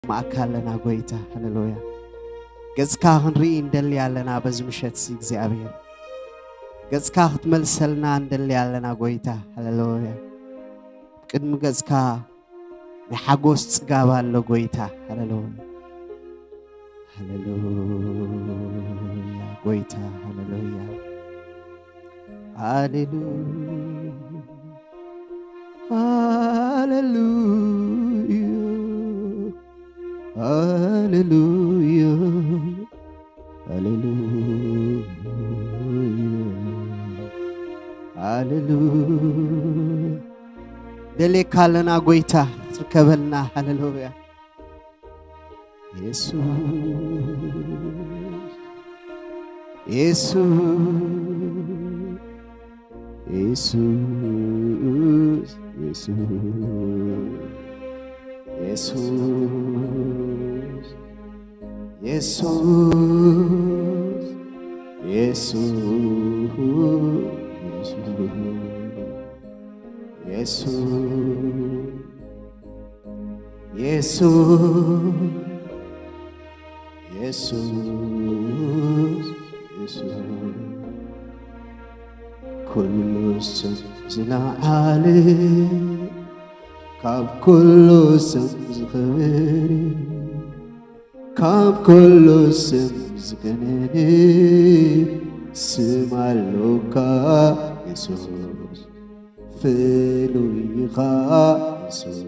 ማእካ ኣለና ጎይታ፣ ሃሌሉያ። ገጽካ ክንርኢ እንደሊ ኣለና በዚ ምሸት እዚ እግዚኣብሔር። ገጽካ ክትመልሰልና እንደሊ ኣለና ጎይታ፣ ሃሌሉያ። ቅድሚ ገጽካ ናይ ሓጎስ ጽጋብ ኣሎ ጎይታ፣ ሃሌሉያ። ሃሌሉያ ጎይታ፣ ሃሌሉያ። ሃሌሉያ፣ ሃሌሉያ፣ ሃሌሉያ፣ ሃሌሉያ፣ ሃሌሉያ። ደሌካ ኣለና ጎይታ፣ ክትርከበልና። ሃሌሉያ። የሱስ፣ የሱስ፣ የሱስ፣ የሱስ፣ የሱስ፣ የሱስ፣ የሱስ፣ የሱስ፣ የሱስ፣ የሱስ፣ የሱስ፣ ኩሉ ስም ዝለዓለ፣ ካብ ኩሉ ስም ዝኽብር፣ ካብ ኩሉ ስም ዝገነነ ስም ኣሎካ የሱስ። ፍሉይ ኢኻ የሱስ፣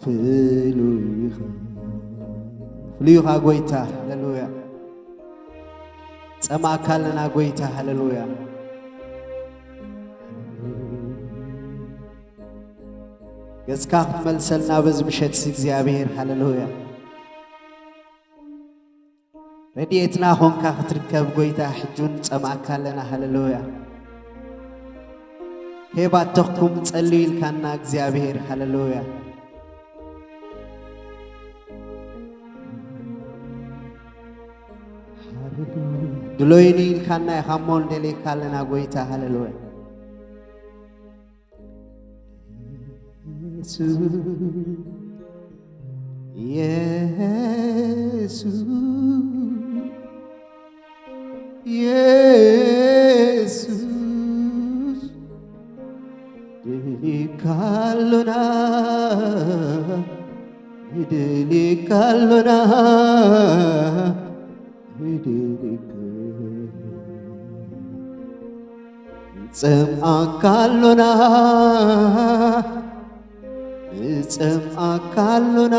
ፍሉይ ኢኻ። ፍሉይ ኢኻ ጎይታ፣ ሃሌሉያ። ጸማእካ ኣለና ጎይታ፣ ሃሌሉያ። ገጽካ ክትመልሰልና በዚ ምሸት እዚ እግዚኣብሔር፣ ሃሌሉያ። ረድኤትና ኾንካ ክትርከብ ጎይታ፣ ሕጂ እውን ንጸምኣካ ኣለና። ሃሌሉያ። ከየባተኽኩም ጸልዩ ኢልካና እግዚኣብሔር። ሃሌሉያ። ድሎይኒ ኢልካና ኢኻ እሞ ንደልየካ ኣለና ጎይታ። ሃሌሉያ። የሱስ፣ የሱስ፣ የሱስ፣ ንደልየካ ኣሎና፣ ንደልየካ ኣሎና፣ ንደልየካ ንጸምኣካ ኣሎና፣ ንጸምኣካ ኣሎና፣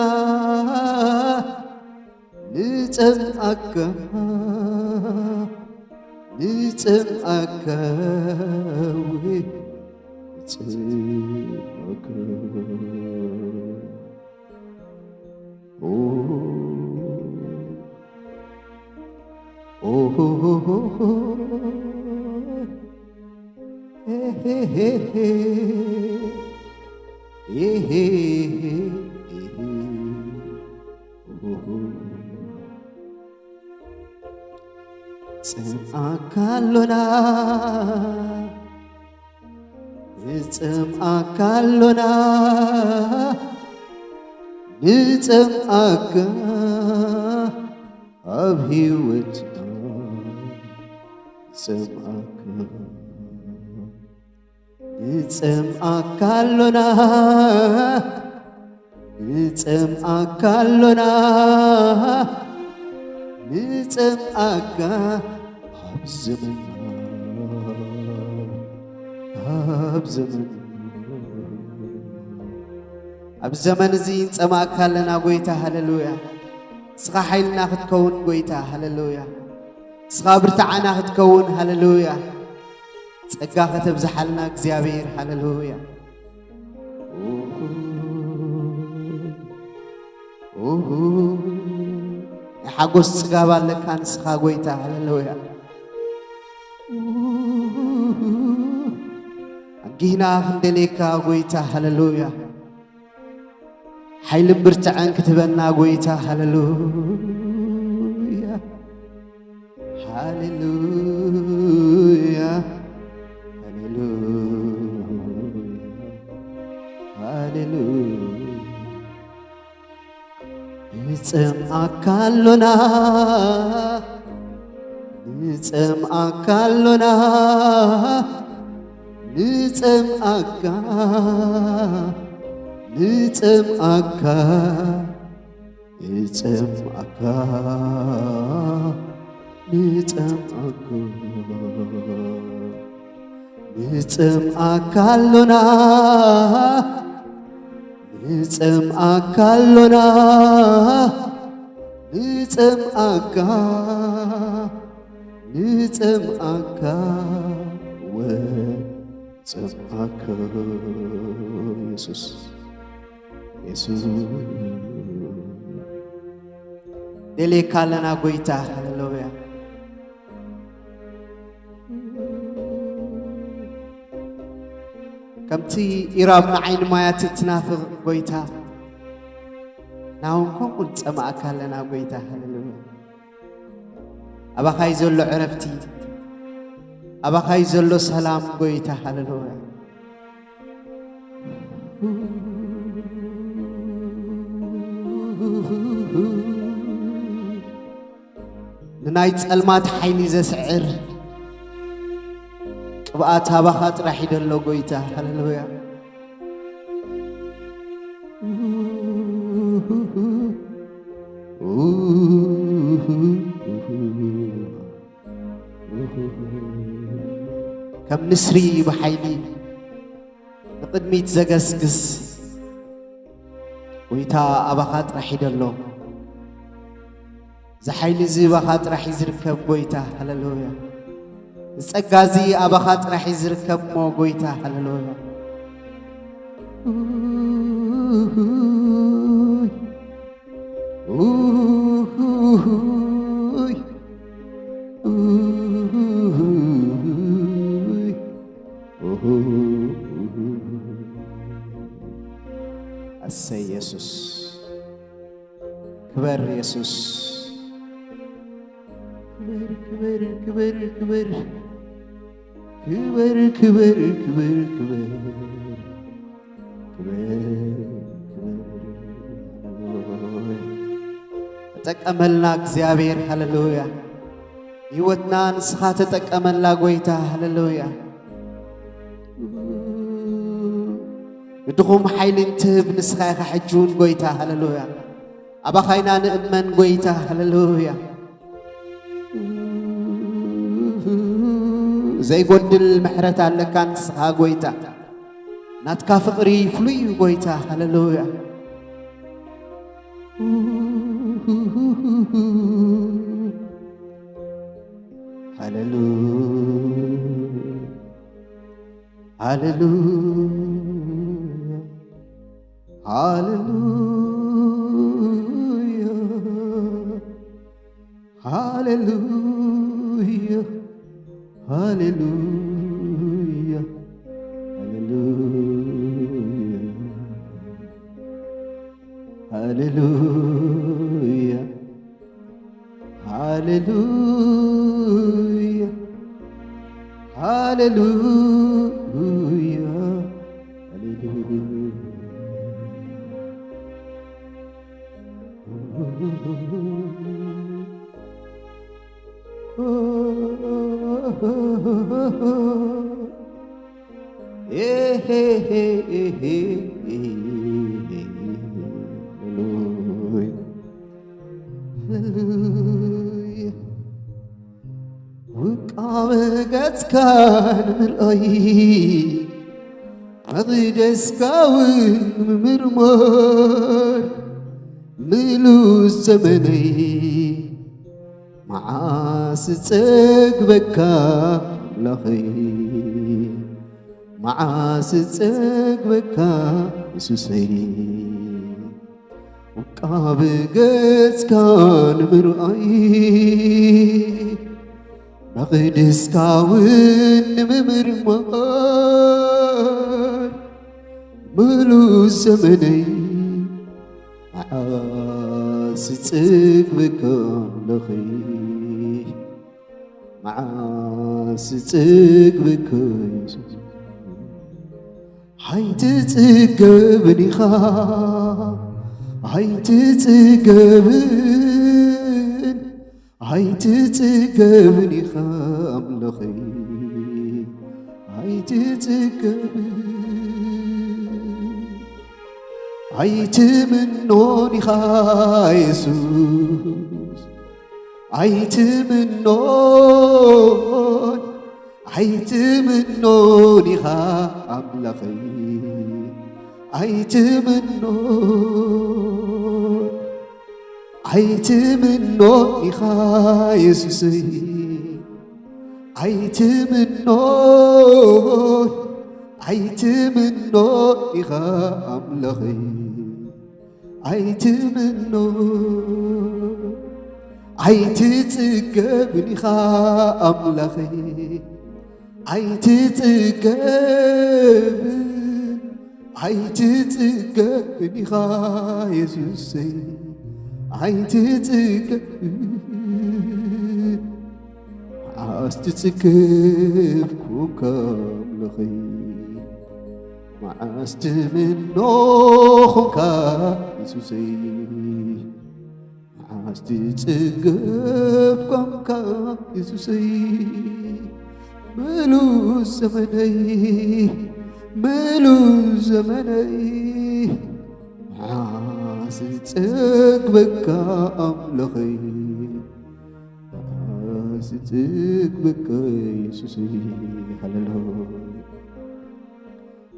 ንጸምኣካ፣ ንጸምኣካ፣ ወይ ንጸምኣካ። ኦ፣ ኦ፣ ኦ፣ ኦ፣ ኦ። ሄ፣ ሄ፣ ሄ፣ ሄ። ሄ፣ ሄ፣ ሄ፣ ሄ። ኦ፣ ኦ፣ ኦ። ጽምኣካ ኣሎና፣ ንጸምኣካ ኣሎና፣ ንጸምኣካ ኣብ ህይወትና፣ ንጸምኣካ፣ ንጸምኣካ ኣሎና። ንጸምኣካ ኣሎና፣ ንጸምኣካ ኣብ ዘመንና፣ ኣብ ዘመንና። ኣብ ዘመን እዚ ንጸምኣካ ኣለና ጎይታ፣ ሃሌሉያ። ንስኻ ሓይልና ክትከውን ጎይታ፣ ሃሌሉያ። ንስኻ ብርትዓና ክትከውን፣ ሃሌሉያ። ጸጋ ከተብዝሓልና እግዚኣብሔር፣ ሃሌሉያ። ናይ ሓጎስ ጽጋብ ኣለካ ንስኻ ጎይታ፣ ሃሌሉያ። ኣጊህና ክንደልየካ ጎይታ፣ ሃሌሉያ። ሓይልን ብርትዐን ክትህበና ጎይታ፣ ሃሌሉያ። ሃሌሉያ፣ ሃሌሉያ፣ ሃሌሉያ። ንጸምኣካ ኣሎና፣ ንጸምኣካ ኣሎና፣ ንጸምኣካ፣ ንጸምኣካ፣ ንጸምኣካ፣ ንጸምኣካ፣ ንጸምኣካ ኣሎና። ንጸምኣካ ኣሎና፣ ንጸምኣካ፣ ንጸምኣካ፣ ወጸምኣካ። የሱስ፣ የሱስ። ደልየካ ኣለና ጎይታ፣ ሃሌሉያ። ከምቲ ኢራብ ንዓይኒ ማያት እትናፍቕ ጎይታ፣ ናውን ከምኡ ንጸማእካ ኣለና ጎይታ። ሃሌሉያ። ኣባኻይ ዘሎ ዕረፍቲ፣ ኣባኻይ ዘሎ ሰላም ጎይታ። ሃሌሉያ። ንናይ ጸልማት ሓይሊ ዘስዕር ቅብኣት ኣባኻ ጥራሕ እዩ ደሎ ጎይታ። ሃሌሉያ። ከም ንስሪ ብሓይሊ ንቕድሚት ዘገስግስ ጎይታ ኣባኻ ጥራሕ እዩ ደሎ። እዚ ሓይሊ እዚ ባኻ ጥራሕ እዩ ዝርከብ ጎይታ። ሃሌሉያ። እዚ ጸጋ እዚ ኣባኻ ጥራሕ እዩ ዝርከብ እሞ ጎይታ። ሃሌሉያ። ኣሰይ የሱስ። ክበር የሱስ። ክበር፣ ክበር፣ ክበር፣ ክበር። ክበር፣ ክበር፣ ክበር፣ ክበር። ክበር፣ ክበር። ተጠቀመልና እግዚኣብሔር፣ ሃሌሉያ። ህይወትና ንስኻ ተጠቀመላ ጎይታ፣ ሃሌሉያ። ንድኹም ሓይሊ እንትህብ ንስኻ ኢኻ ሕጂ እውን ጎይታ፣ ሃሌሉያ። ኣባኻ ኢና ንእመን ጎይታ፣ ሃሌሉያ። ዘይጎድል ምሕረት ኣለካ ንስኻ ጎይታ። ናትካ ፍቕሪ ፍሉይ እዩ ጎይታ፣ ሃሌሉያ። ሃሌሉያ። ሃሌሉያ፣ ሃሌሉያ፣ ሃሌሉያ፣ ሃሌሉያ፣ ሃሌሉያ፣ ሃሌሉያ። ሃሌሉያ፣ ሃሌሉያ፣ ሃሌሉያ። ሃሌሉያ። ውቃበ ገጽካ ንምርኣይ፣ መቕደስካ እውን ንምምርማር፣ ምሉእ ዘመነይ መዓስ ጸግበካ ኣምላኸይ፣ መዓስ ጸግበካ የሱሰይ። ውቃበ ገጽካ ንምርኣይ፣ መቕደስካ እውን ንምምርማር፣ ምሉእ ዘመነይ መዓስ ጸግበካ ኣምላኸይ፣ መዓስ ጸግበካ የሱስ። ኣይትጽገብን ኢኻ ኣይትጽገብን ኣይትጽገብን ኢኻ ኣምላኸይ፣ ኣይትጽገብን ኣይትምኖን ኢኻ የሱስ፣ ኣይትምኖን ኣይትምኖን ኢኻ ኣምላኸይ፣ ኣይትምኖን ኣይትምኖን ኢኻ የሱሰይ፣ ኣይትምኖን ኣይትምኖን ኢኻ ኣምላኸይ፣ ኣይትምኖን ኣይትጽገብን ኢኻ ኣምላኸይ፣ ኣይትጽገብን ኣይትጽገብን ኢኻ የሱሰይ፣ ኣይትጽገብን። መዓስ ትጽገብ ኮንካ ኣምላኸይ፣ መዓስ ትምኖ ኮንካ የሱሰይ፣ መዓስ ትጽገብ ኮንካ የሱሰይ፣ ምሉእ ዘመነይ፣ ምሉእ ዘመነይ፣ መዓስ ጽግበካ ኣምላኸይ፣ መዓስ ጽግበካ የሱሰይ። ሃሌሉያ።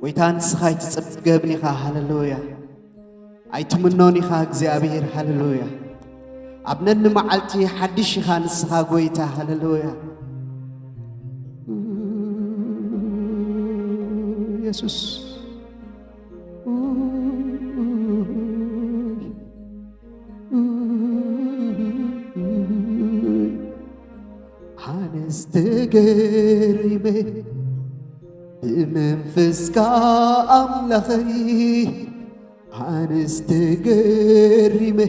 ጎይታ ንስኻ ኣይትጽገብን ኢኻ። ሃሌሉያ። ኣይትምኖን ኢኻ እግዚኣብሔር። ሃሌሉያ። ኣብ ነኒ መዓልቲ ሓድሽ ኢኻ ንስኻ ጎይታ። ሃሌሉያ። የሱስ። ኣነስ ተገሪመ ብመንፈስካ ኣምላኸይ፣ ኣነስ ተገሪመ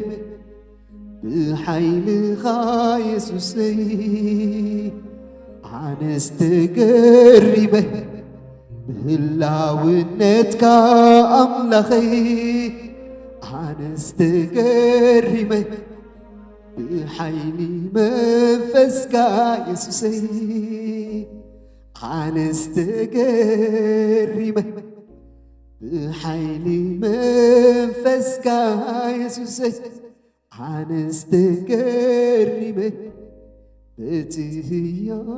ብሓይልኻ የሱሰይ፣ ኣነስ ተገሪመ ብህላውነትካ ኣምላኸይ፣ ኣነስ ተገሪመ ብሓይሊ መንፈስካ የሱሰይ፣ ኣነስ ተገሪመ ብሓይሊ መንፈስካ የሱሰይ፣ ኣነስ ተገሪመ በቲ ህያው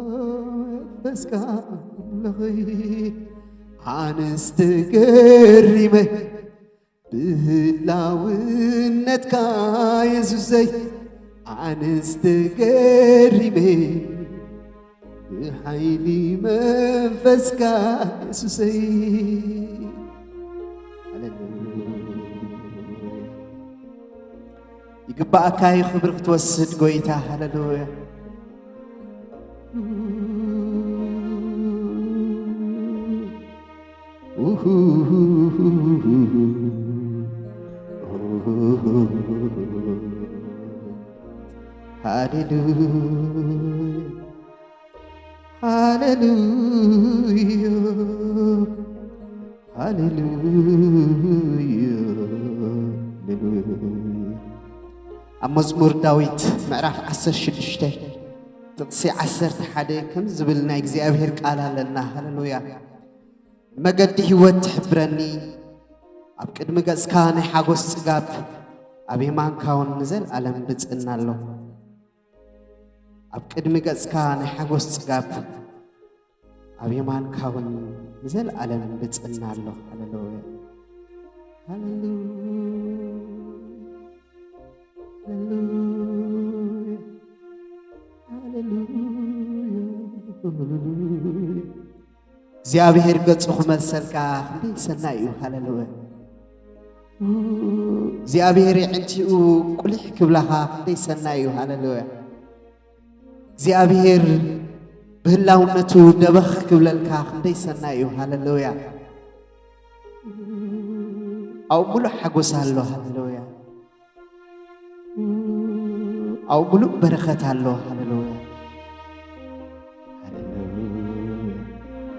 መንፈስካ ኣምላኸይ፣ ኣነስ ተገሪመ ብህላውነትካ የሱሰይ፣ ኣነስ ተገሪመ ብሓይሊ መንፈስካ የሱሰይ። ሃሌሉያ። ይግባኣካ እዩ ክብሪ ክትወስድ ጎይታ። ሃሌሉያ። ሃሌሉያ፣ ሃሌሉያ፣ ሃሌሉያ፣ ሃሌሉያ። ኣብ መዝሙር ዳዊት ምዕራፍ ዓሰርተ ሽዱሽተ ጥቕሲ ዓሰርተ ሓደ ከም ዝብል ናይ እግዚኣብሔር ቃል ኣለና። ሃሌሉያ። ንመገዲ ህይወት ትሕብረኒ፣ ኣብ ቅድሚ ገጽካ ናይ ሓጎስ ጽጋብ፣ ኣብ የማንካ እውን ንዘለኣለም ብጽእና ኣሎ። ኣብ ቅድሚ ገጽካ ናይ ሓጎስ ጽጋብ፣ ኣብ የማንካ እውን ንዘለኣለም ብጽእና ኣሎ። ሃሌሉያ፣ ሃሌሉያ፣ ሃሌሉያ፣ ሃሌሉያ፣ ሃሌሉያ። እግዚኣብሔር ገጹ ክመልሰልካ ክንደይ ሰናይ እዩ። ሃሌሉያ። እግዚኣብሔር የዕንቲኡ ቁሊሕ ክብላኻ ክንደይ ሰናይ እዩ። ሃሌሉያ። እግዚኣብሔር ብህላውነቱ ደበኽ ክብለልካ ክንደይ ሰናይ እዩ። ሃሌሉያ። ኣብ ምሉእ ሓጎስ ኣሎ። ሃሌሉያ። ኣብ ምሉእ በረኸት ኣሎ። ሃሌሉያ፣ ሃሌሉያ።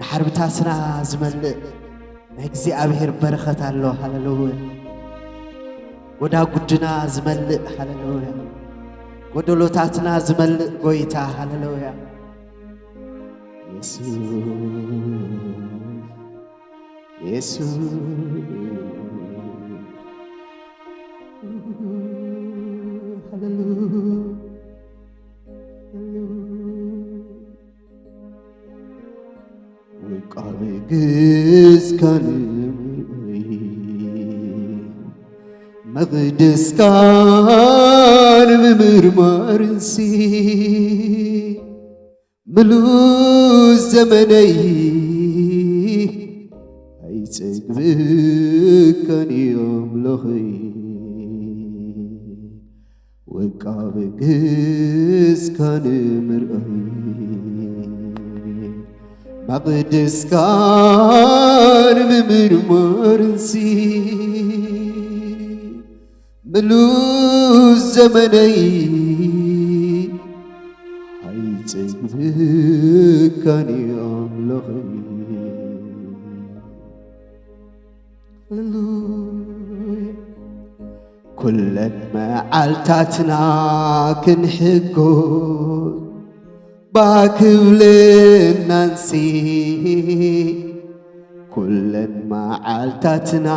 ንሓርብታትና ዝመልእ ናይ እግዚኣብሔር በረኸት ኣሎ። ሃሌሉያ። ጎዳጉድና ዝመልእ፣ ሃሌሉያ፣ ጎደሎታትና ዝመልእ ጎይታ፣ ሃሌሉያ። የሱስ፣ የሱስ፣ ሃሌሉያ፣ ሃሌሉያ። ውቃቤ ግዝካን ምርኣይ፣ መቕደስካን ምምርማርንሲ፣ ምሉእ ዘመነይ ኣይጸግብካን እዩ ኣምላኸይ። ውቃቤ ግዝካ ንምርኣይ፣ መቕደስካ ንምምርማርንሲ፣ ምሉእ ዘመነይ ኣይጸግብካን እዩ ኣምላኸይ። ሃሌሉያ። ኩለን መዓልታትና ክንሕጎ ባክብለናንሲ፣ ኩለን መዓልታትና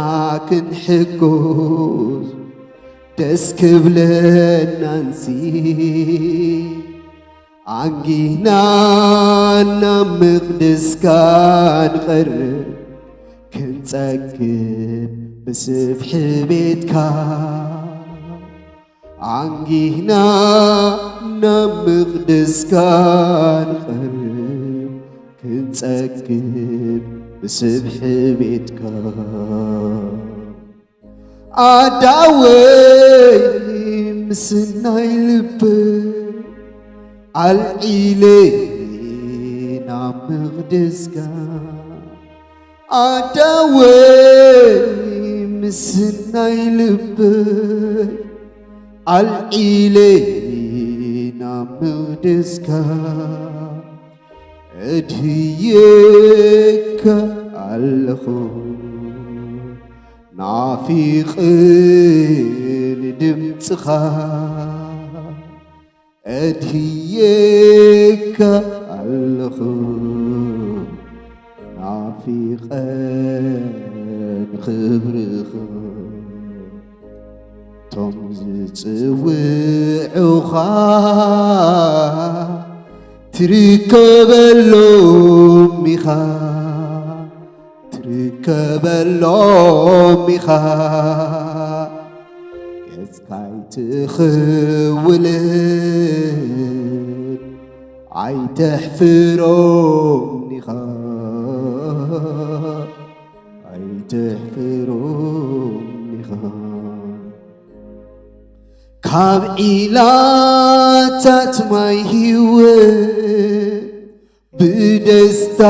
ክንሕጎስ ደስ ክብለናንሲ፣ ኣንጊህና ናብ መቕደስካ ንቐርብ፣ ክንጸግብ ብስብሒ ቤትካ። ኣንጊህና ናብ መቕደስካ ንቐርብ፣ ክንጸግብ ብስብሒ ቤትካ። ኣዳወይ ምስናይ ልበይ ኣልዒለ ናብ መቕደስካ። ኣዳወይ ምስናይ ልበይ ኣልዒለ ናብ መቕደስካ። እድህየካ ኣለኹ ናፊቐ ንድምጽኻ። እድህየካ ኣለኹ ናፊቐ ንኽብርኻ። ቶም ዝጽውዑኻ ትርከበሎም ኢኻ፣ ትርከበሎም ኢኻ። ገጽካ ኣይትኽውልን ኣይተሕፍሮም ኢኻ፣ ኣይተሕፍሮም ኢኻ። ካብ ዒላታት ማይ ህይወት ብደስታ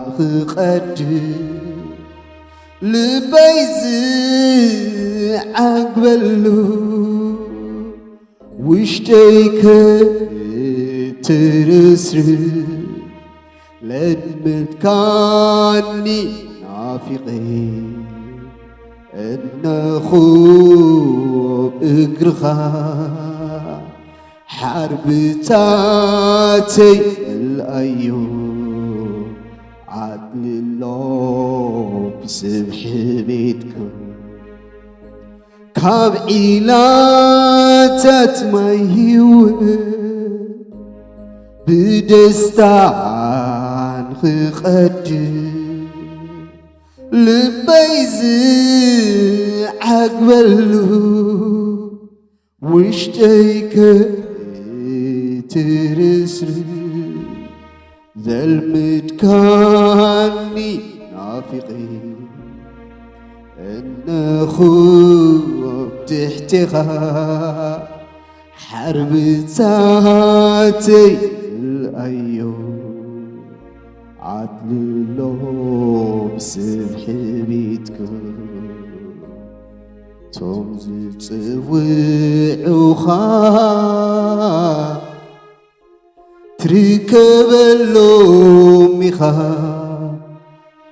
ንኽቐድስ፣ ልበይ ዝዓግበሉ ውሽጠይ ከትርስርስ፣ ለምድካኒ ናፊቐ እነኹ እግርኻ። ሓርብታተይ እልኣዮ ኣጥልሎ ብስብሒ ቤትካ። ካብ ዒላታት ማይ ህይወት ብደስታ ንኽቐድስ፣ ልበይ ዝዓግበሉ ውሽጠይ ከይትርስርስ፣ ዘልምድካኒ ናፊቐ እነኹ ኣብ ትሕቴኻ። ሓርብታተይ ዝልኣዮ ኣጥልሎ ብስብሒ ቤትካ። ቶም ዝጽውዑኻ ትርከበሎም ኢኻ፣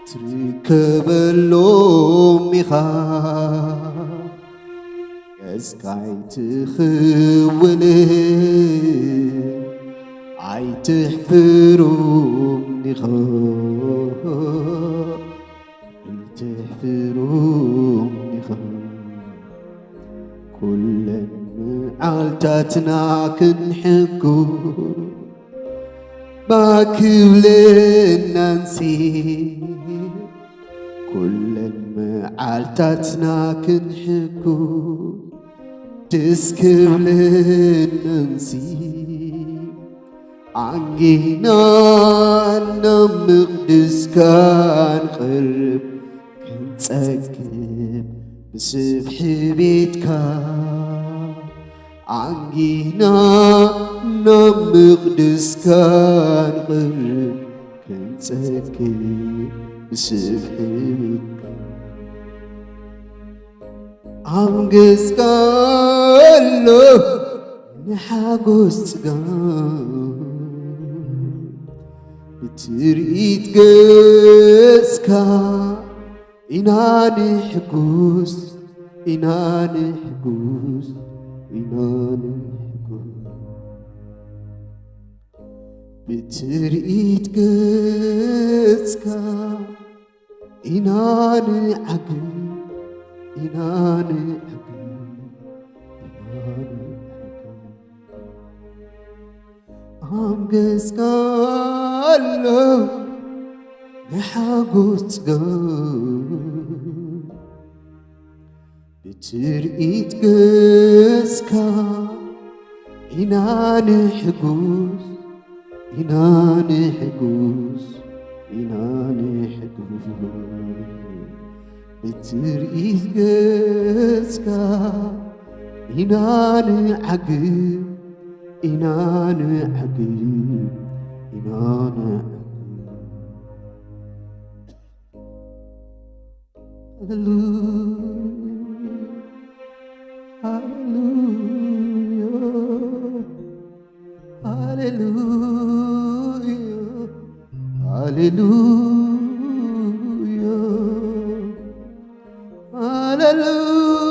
ትርከበሎም ኢኻ። እስካይ ትኽውል ኣይትሕፍሩም ዲኹም፣ ኣይትሕፍሩም ዲኹም። ኩለን መዓልታትና ክንሕጉ ባክብለናንሲ፣ ኩለን መዓልታትና ክንሕጉ ደስ ክብለናንሲ፣ ኣንጊና ናብ መቕደስካ ንቐርብ ክንጸግብ ብስብሒ ቤትካ። ኣንጊና ናብ መቕደስካ ንቐርብ ክንጸግብ ብስብሒ ቤትካ። ኣብ ገጽካ ኣሎ ናይ ሓጎስ ጽጋብ፣ ብትርኢት ገጽካ ኢና ንሕጉስ፣ ኢና ንሕጉስ፣ ኢና ንሕጉስ። ብትርኢት ገጽካ ኢና ንዓግብ፣ ኢና ንዓግብ፣ ኢና ንዓግብ። ኣብ ገጽካ ኣሎ ናይ ሓጎስ ጽጋብ፣ ብትርኢት ገጽካ ኢና ንሕጉስ፣ ኢና ንሕጉስ፣ ኢና ንሕጉስ። ብትርኢት ገጽካ ኢና ንዓግብ፣ ኢና ንዓግብ፣ ኢና ንዓግብ። ሃሌሉያ፣ ሃሌሉያ፣ ሃሌሉያ፣ ሃሌሉያ፣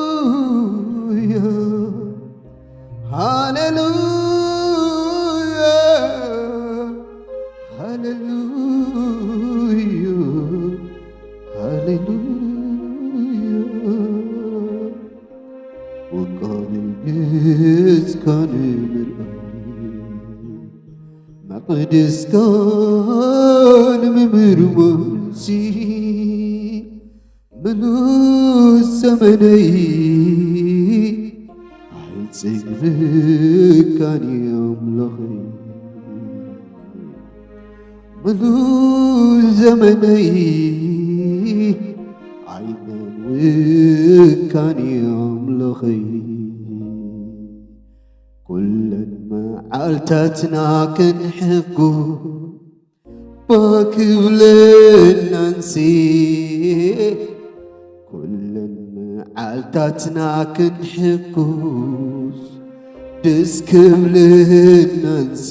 ሃሌሉያ፣ ሃሌሉያ፣ ሃሌሉያ፣ ሃሌሉያ። ውቃቤ ገጽካ ንምርኣይ መቕደስካ ንምምርማርሲ ምሉእ ዘመነይ ኣይጽግበካን ኣምላኸይ። ምሉእ ዘመነይ ኣይመልወካን ኣምላኸይ። ኩለን መዓልታትና ክንሕጉ ባክብለናንሲ፣ ኩለን መዓልታትና ክንሕጉስ ደስ ክብለናንሲ፣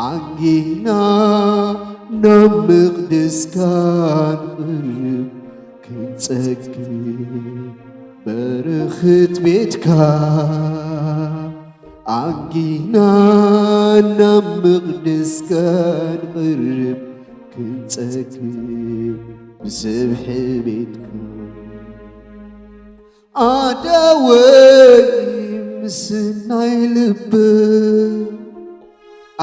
ኣንጊና ናብ መቕደስካ ንቕርብ ክንጸግብ በረኸት ቤትካ ኣንጊና ናብ መቕደስካ ንቕርብ ክንጸግብ ብስብሒ ቤትካ። ኣደወይ ምስናይ ልብ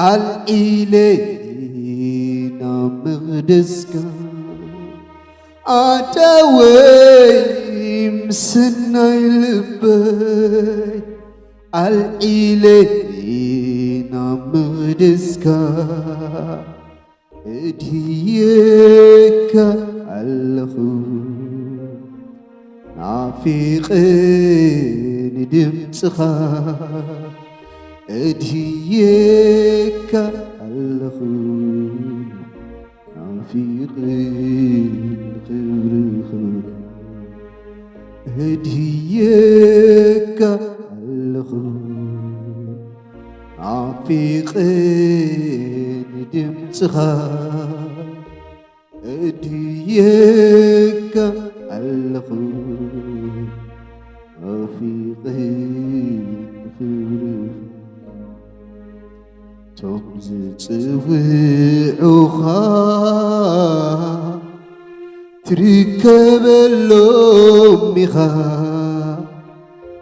ኣልዒለ ናብ መቕደስካ ኣደወይ ምስናይ ልበይ ኣልዒለ ናብ መቕደስካ እድህየካ ኣለኹ ናፊቐ ንድምፅኻ እድህየካ ኣለኹ ናፊቐ ክብርኻ እድህየካ ኣለኹ ናፊቐ ንድምፅኻ እድህየካ ኣለኹ ፊቕን ክብርኻ ቶም ዝጽውዑኻ ትርከበሎም ኢኻ፣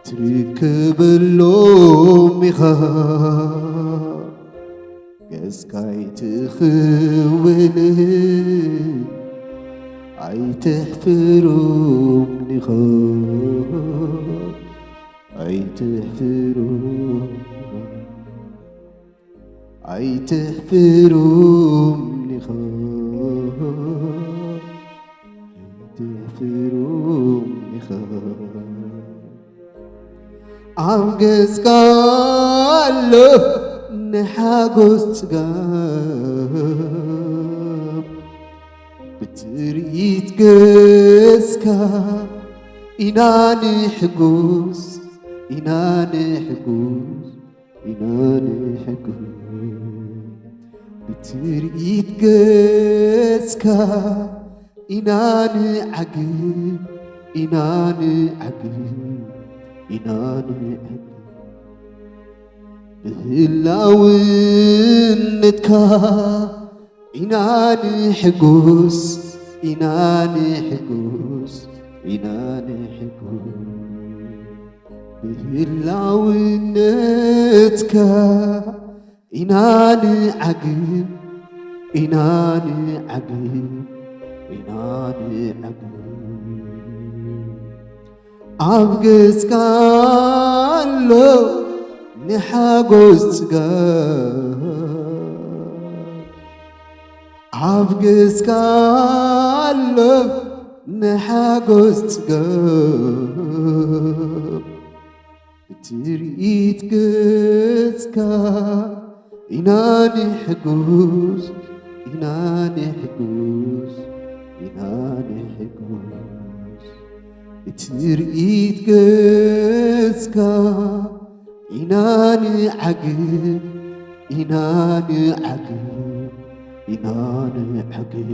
ትርከበሎም ኢኻ። ገጽካ ኣይትኽወል ኣይትሕፍሮም ኢኻ፣ ኣይትሕፍሮም ኣይትሕፍሮም ኢኻ፣ ኣይትሕፍሮም ኢኻ። ኣብ ገጽካ ኣሎ ናይ ሓጎስ ጽጋብ፣ ብትርኢት ገጽካ ኢና ንሕጎስ፣ ኢና ንሕጎስ፣ ኢና ንሕጎስ። ብትርኢት ገጽካ ኢና ንዓግብ፣ ኢና ንዓግብ፣ ኢና ንዓግብ። ብህላውነትካ ኢና ንሕጎስ፣ ኢና ንሕጎስ፣ ኢና ንሕጎስ። ብህላውነትካ ኢና ንዓግብ፣ ኢና ንዓግብ፣ ኢና ንዓግብ። ኣብ ገጽካ ኣሎ ንሓጎስ ጽጋብ፣ ኣብ ገጽካ ኣሎ ንሓጎስ ጽጋብ። ብትርኢት ገጽካ ኢና ንሕጉስ፣ ኢና ንሕጉስ፣ ኢና ንሕጉስ። ብትርኢት ገጽካ ኢና ንዓግብ፣ ኢና ንዓግብ፣ ኢና ንዓግብ።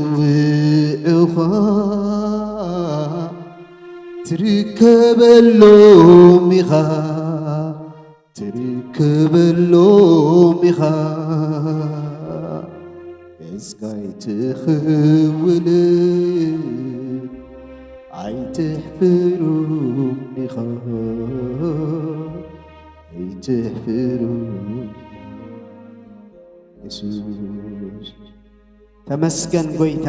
ዝጽውዑኻ ትርከበሎም ኢኻ፣ ትርከበሎም ኢኻ። እስካይ ትኽውል ኣይትሕፍሮም ኢኻ፣ ኣይትሕፍሮም። የሱስ። ተመስገን ጎይታ።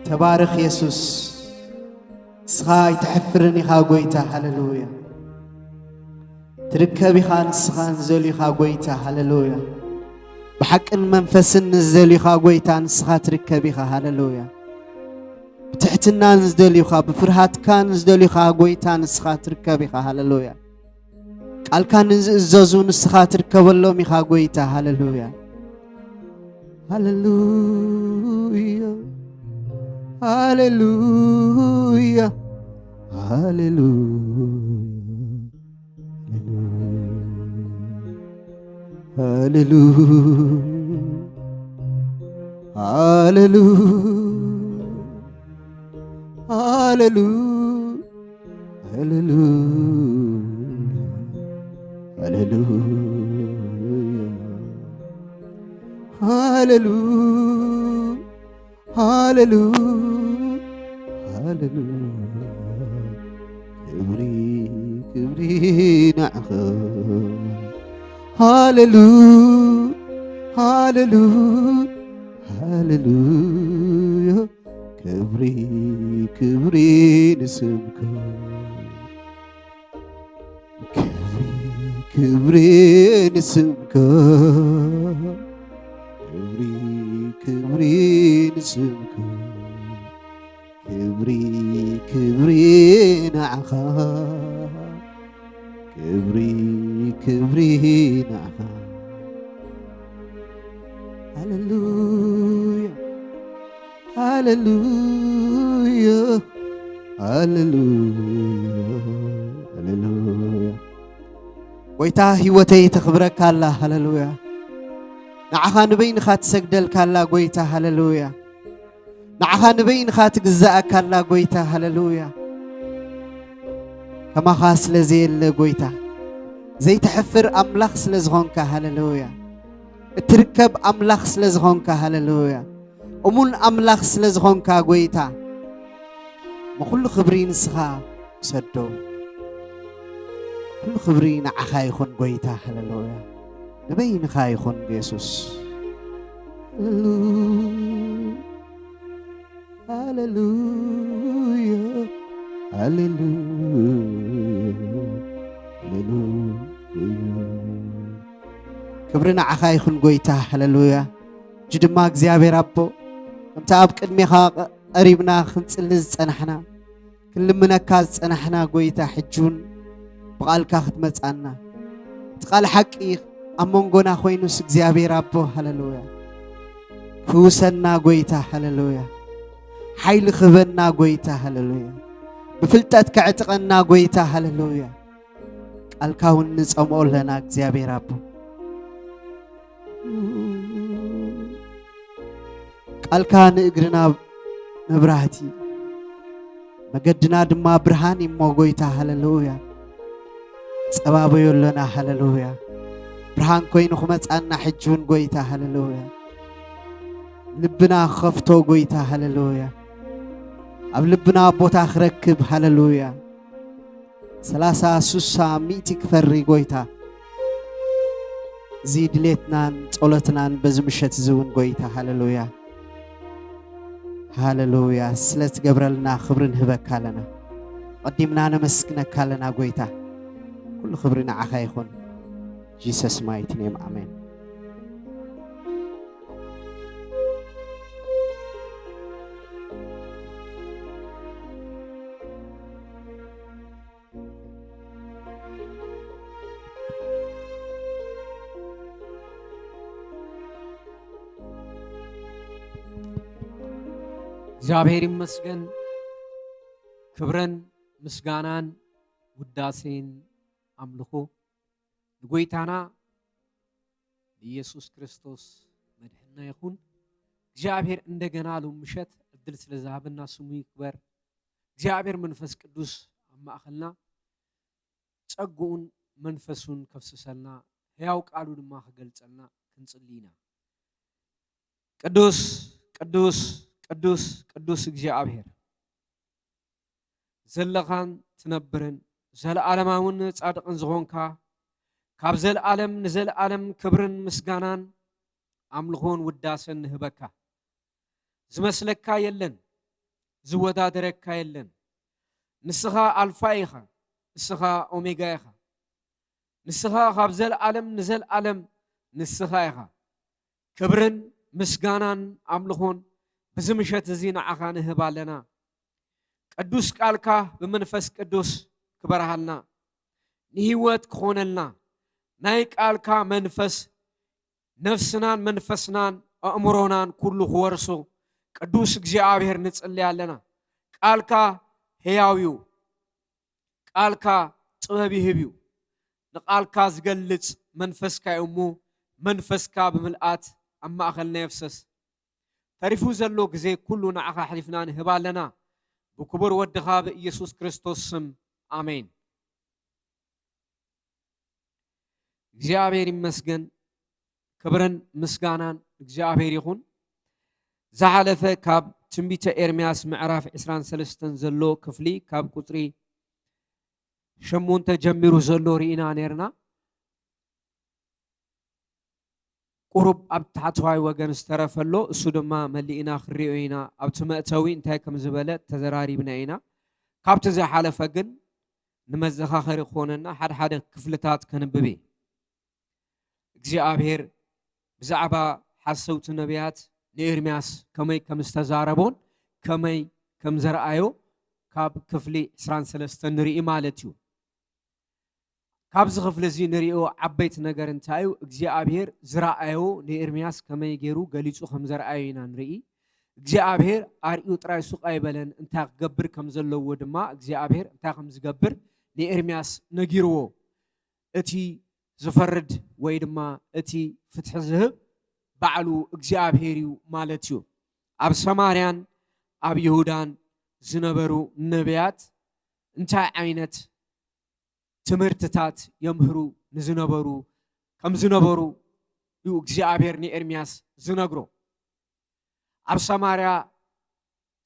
ተባረኽ የሱስ። ንስኻ ኣይትሕፍርን ኢኻ ጎይታ። ሃሌሉያ። ትርከብ ኢኻ ንስኻ ንዝደልዩኻ ጎይታ። ሃሌሉያ። ብሓቅን መንፈስን ንዝደልዩኻ ጎይታ ንስኻ ትርከብ ኢኻ። ሃሌሉያ። ብትሕትና ንዝደልዩኻ፣ ብፍርሃትካ ንዝደልዩኻ ጎይታ ንስኻ ትርከብ ኢኻ። ሃሌሉያ። ቃልካ ንዝእዘዙ ንስኻ ትርከበሎም ኢኻ ጎይታ። ሃሌሉያ። ሃሌሉያ። ሃሌሉያ። ሃሌሉያ። ሃሌሉያ። ሃሌሉያ። ሃሌሉያ። ሃሌሉያ። ሃሌሉያ። ሃሌሉያ። ሃሌሉያ። ሃሌሉያ። ክብሪ፣ ክብሪ ንዓኻ። ሃሌሉያ። ሃሌሉያ። ሃሌሉያ። ክብሪ፣ ክብሪ ንስምካ። ክብሪ፣ ክብሪ ንስምካ። ክብሪ፣ ክብሪ ንስምካ። ክብሪ፣ ክብሪ ንዓኻ። ክብሪ፣ ክብሪ ንዓኻ። ሃሌሉያ። ሃሌሉያ፣ ሃሌሉያ፣ ሃሌሉያ። ጎይታ ህይወተይ ተኽብረካ ኣላ። ሃሌሉያ። ንዓኻ ንበይንኻ ትሰግደልካ ኣላ ጎይታ። ሃሌሉያ። ንዓኻ ንበይንኻ ትግዛእ ኣካላ ጎይታ፣ ሃሌሉያ። ከማኻ ስለ ዘየለ ጎይታ፣ ዘይትሕፍር ኣምላኽ ስለ ዝኾንካ፣ ሃሌሉያ። እትርከብ ኣምላኽ ስለ ዝኾንካ፣ ሃሌሉያ። እሙን ኣምላኽ ስለ ዝኾንካ ጎይታ፣ ንኹሉ ክብሪ ንስኻ ውሰዶ። ኩሉ ክብሪ ንዓኻ ይኹን ጎይታ፣ ሃሌሉያ። ንበይንኻ ይኹን የሱስ። ሃሌሉያ፣ ሃሌሉያ፣ ሃሌሉያ። ክብሪ ንዓኻ ይኹን ጎይታ፣ ሃሌሉያ። እጂ ድማ እግዚኣብሔር ኣቦ፣ ከምቲ ኣብ ቅድሜኻ ቀሪብና ክንጽሊ ዝጸናሕና፣ ክንልምነካ ዝጸናሕና ጎይታ፣ ሕጂ እውን ብቓልካ ክትመጻና፣ እቲ ቃል ሓቂ ኣብ መንጎና ኮይኑስ እግዚኣብሔር ኣቦ፣ ሃሌሉያ። ፍውሰና ጎይታ፣ ሃሌሉያ። ሓይሊ ክህበና ጎይታ፣ ሃሌሉያ። ብፍልጠት ከዕጥቐና ጎይታ፣ ሃሌሉያ። ቃልካ እውን ንጸምኦ ኣለና እግዚኣብሔር ኣቦ። ቃልካ ንእግርና መብራህቲ፣ መገድና ድማ ብርሃን እዩ እሞ ጎይታ፣ ሃሌሉያ። ጸባበዮ ኣለና፣ ሃሌሉያ። ብርሃን ኮይኑ ክመጻና ሕጂ እውን ጎይታ፣ ሃሌሉያ። ልብና ክኸፍቶ ጎይታ፣ ሃሌሉያ። ኣብ ልብና ቦታ ክረክብ፣ ሃሌሉያ። ሰላሳ፣ ስሳ፣ ሚእቲ ክፈሪ ጎይታ። እዚ ድሌትናን ጸሎትናን በዚ ምሸት እዚ እውን ጎይታ፣ ሃሌሉያ፣ ሃሌሉያ፣ ስለ ትገብረልና ክብሪ ንህበካ ኣለና። ቀዲምና ነመስግነካ ኣለና ጎይታ። ኩሉ ክብሪ ንዓኻ ይኹን። Jesus mighty name, ኣሜን። እግዚኣብሔር ይመስገን። ክብርን ምስጋናን ውዳሴን ኣምልኾ ንጎይታና ንኢየሱስ ክርስቶስ መድሕንና ይኹን። እግዚኣብሔር እንደገና ሎም ምሸት ዕድል ስለ ዝሃበና ስሙ ይክበር። እግዚኣብሔር መንፈስ ቅዱስ ኣብ ማእኸልና ጸግኡን መንፈሱን ከፍስሰልና፣ ሕያው ቃሉ ድማ ክገልጸልና ክንጽሊ ኢና። ቅዱስ፣ ቅዱስ፣ ቅዱስ፣ ቅዱስ እግዚኣብሔር፣ ዘለኻን ትነብርን፣ ዘለዓለማውን ጻድቕን ዝኾንካ፣ ካብ ዘለዓለም ንዘለዓለም ክብርን ምስጋናን ኣምልኾን ውዳሰን ንህበካ። ዝመስለካ የለን፣ ዝወዳደረካ የለን። ንስኻ ኣልፋ ኢኻ፣ ንስኻ ኦሜጋ ኢኻ። ንስኻ ካብ ዘለዓለም ንዘለዓለም ንስኻ ኢኻ። ክብርን ምስጋናን ኣምልኾን በዚ ምሸት እዚ ንዓኻ ንህብ ኣለና። ቅዱስ ቃልካ ብመንፈስ ቅዱስ ክበርሃልና፣ ንህይወት ክኾነልና፣ ናይ ቃልካ መንፈስ ነፍስናን መንፈስናን ኣእምሮናን ኩሉ ክወርሶ ቅዱስ እግዚኣብሔር ንጽሊ ኣለና። ቃልካ ሕያው እዩ። ቃልካ ጥበብ ይህብ እዩ። ንቃልካ ዝገልጽ መንፈስካ እዩ እሞ፣ መንፈስካ ብምልኣት ኣብ ማእከልና የፍሰስ። ተሪፉ ዘሎ ግዜ ኩሉ ንዓኻ ኣሕሊፍና ንህብ ኣለና። ብክቡር ወድኻ ብኢየሱስ ክርስቶስ ስም፣ ኣሜን። እግዚኣብሔር ይመስገን። ክብርን ምስጋናን እግዚኣብሔር ይኹን። ዝሓለፈ ካብ ትንቢተ ኤርምያስ ምዕራፍ ዕስራን ሰለስተን ዘሎ ክፍሊ፣ ካብ ቁጽሪ ሸሞንተ ጀሚሩ ዘሎ ርኢና ነርና። ቁሩብ ኣብ ታሕተዋይ ወገን ዝተረፈ ኣሎ፣ እሱ ድማ መሊእና ክንሪኦ ኢና። ኣብቲ መእተዊ እንታይ ከም ዝበለ ተዘራሪብና ኢና። ካብቲ ዝሓለፈ ግን ንመዘኻኸሪ ክኾነና ሓደ ሓደ ክፍልታት ከንብብ እየ። እግዚኣብሔር ብዛዕባ ሓሰውቲ ነቢያት ንኤርምያስ ከመይ ከም ዝተዛረቦን ከመይ ከም ዘርኣዮ ካብ ክፍሊ ዕስራን ሰለስተን ንርኢ ማለት እዩ። ካብዚ ክፍሊ እዚ ንሪኦ ዓበይቲ ነገር እንታይ እዩ? እግዚኣብሔር ዝረኣዮ ንኤርምያስ ከመይ ገይሩ ገሊጹ ከም ዘርኣዮ ኢና ንርኢ። እግዚኣብሔር ኣርእዩ ጥራይ ሱቕ ኣይበለን፣ እንታይ ክገብር ከም ዘለዎ ድማ እግዚኣብሔር እንታይ ከም ዝገብር ንኤርምያስ ነጊርዎ። እቲ ዝፈርድ ወይ ድማ እቲ ፍትሒ ዝህብ ባዕሉ እግዚኣብሔር እዩ ማለት እዩ። ኣብ ሰማርያን ኣብ ይሁዳን ዝነበሩ ነቢያት እንታይ ዓይነት ትምህርትታት የምህሩ ንዝነበሩ ከም ዝነበሩ እዩ እግዚኣብሔር ንኤርምያስ ዝነግሮ። ኣብ ሰማርያ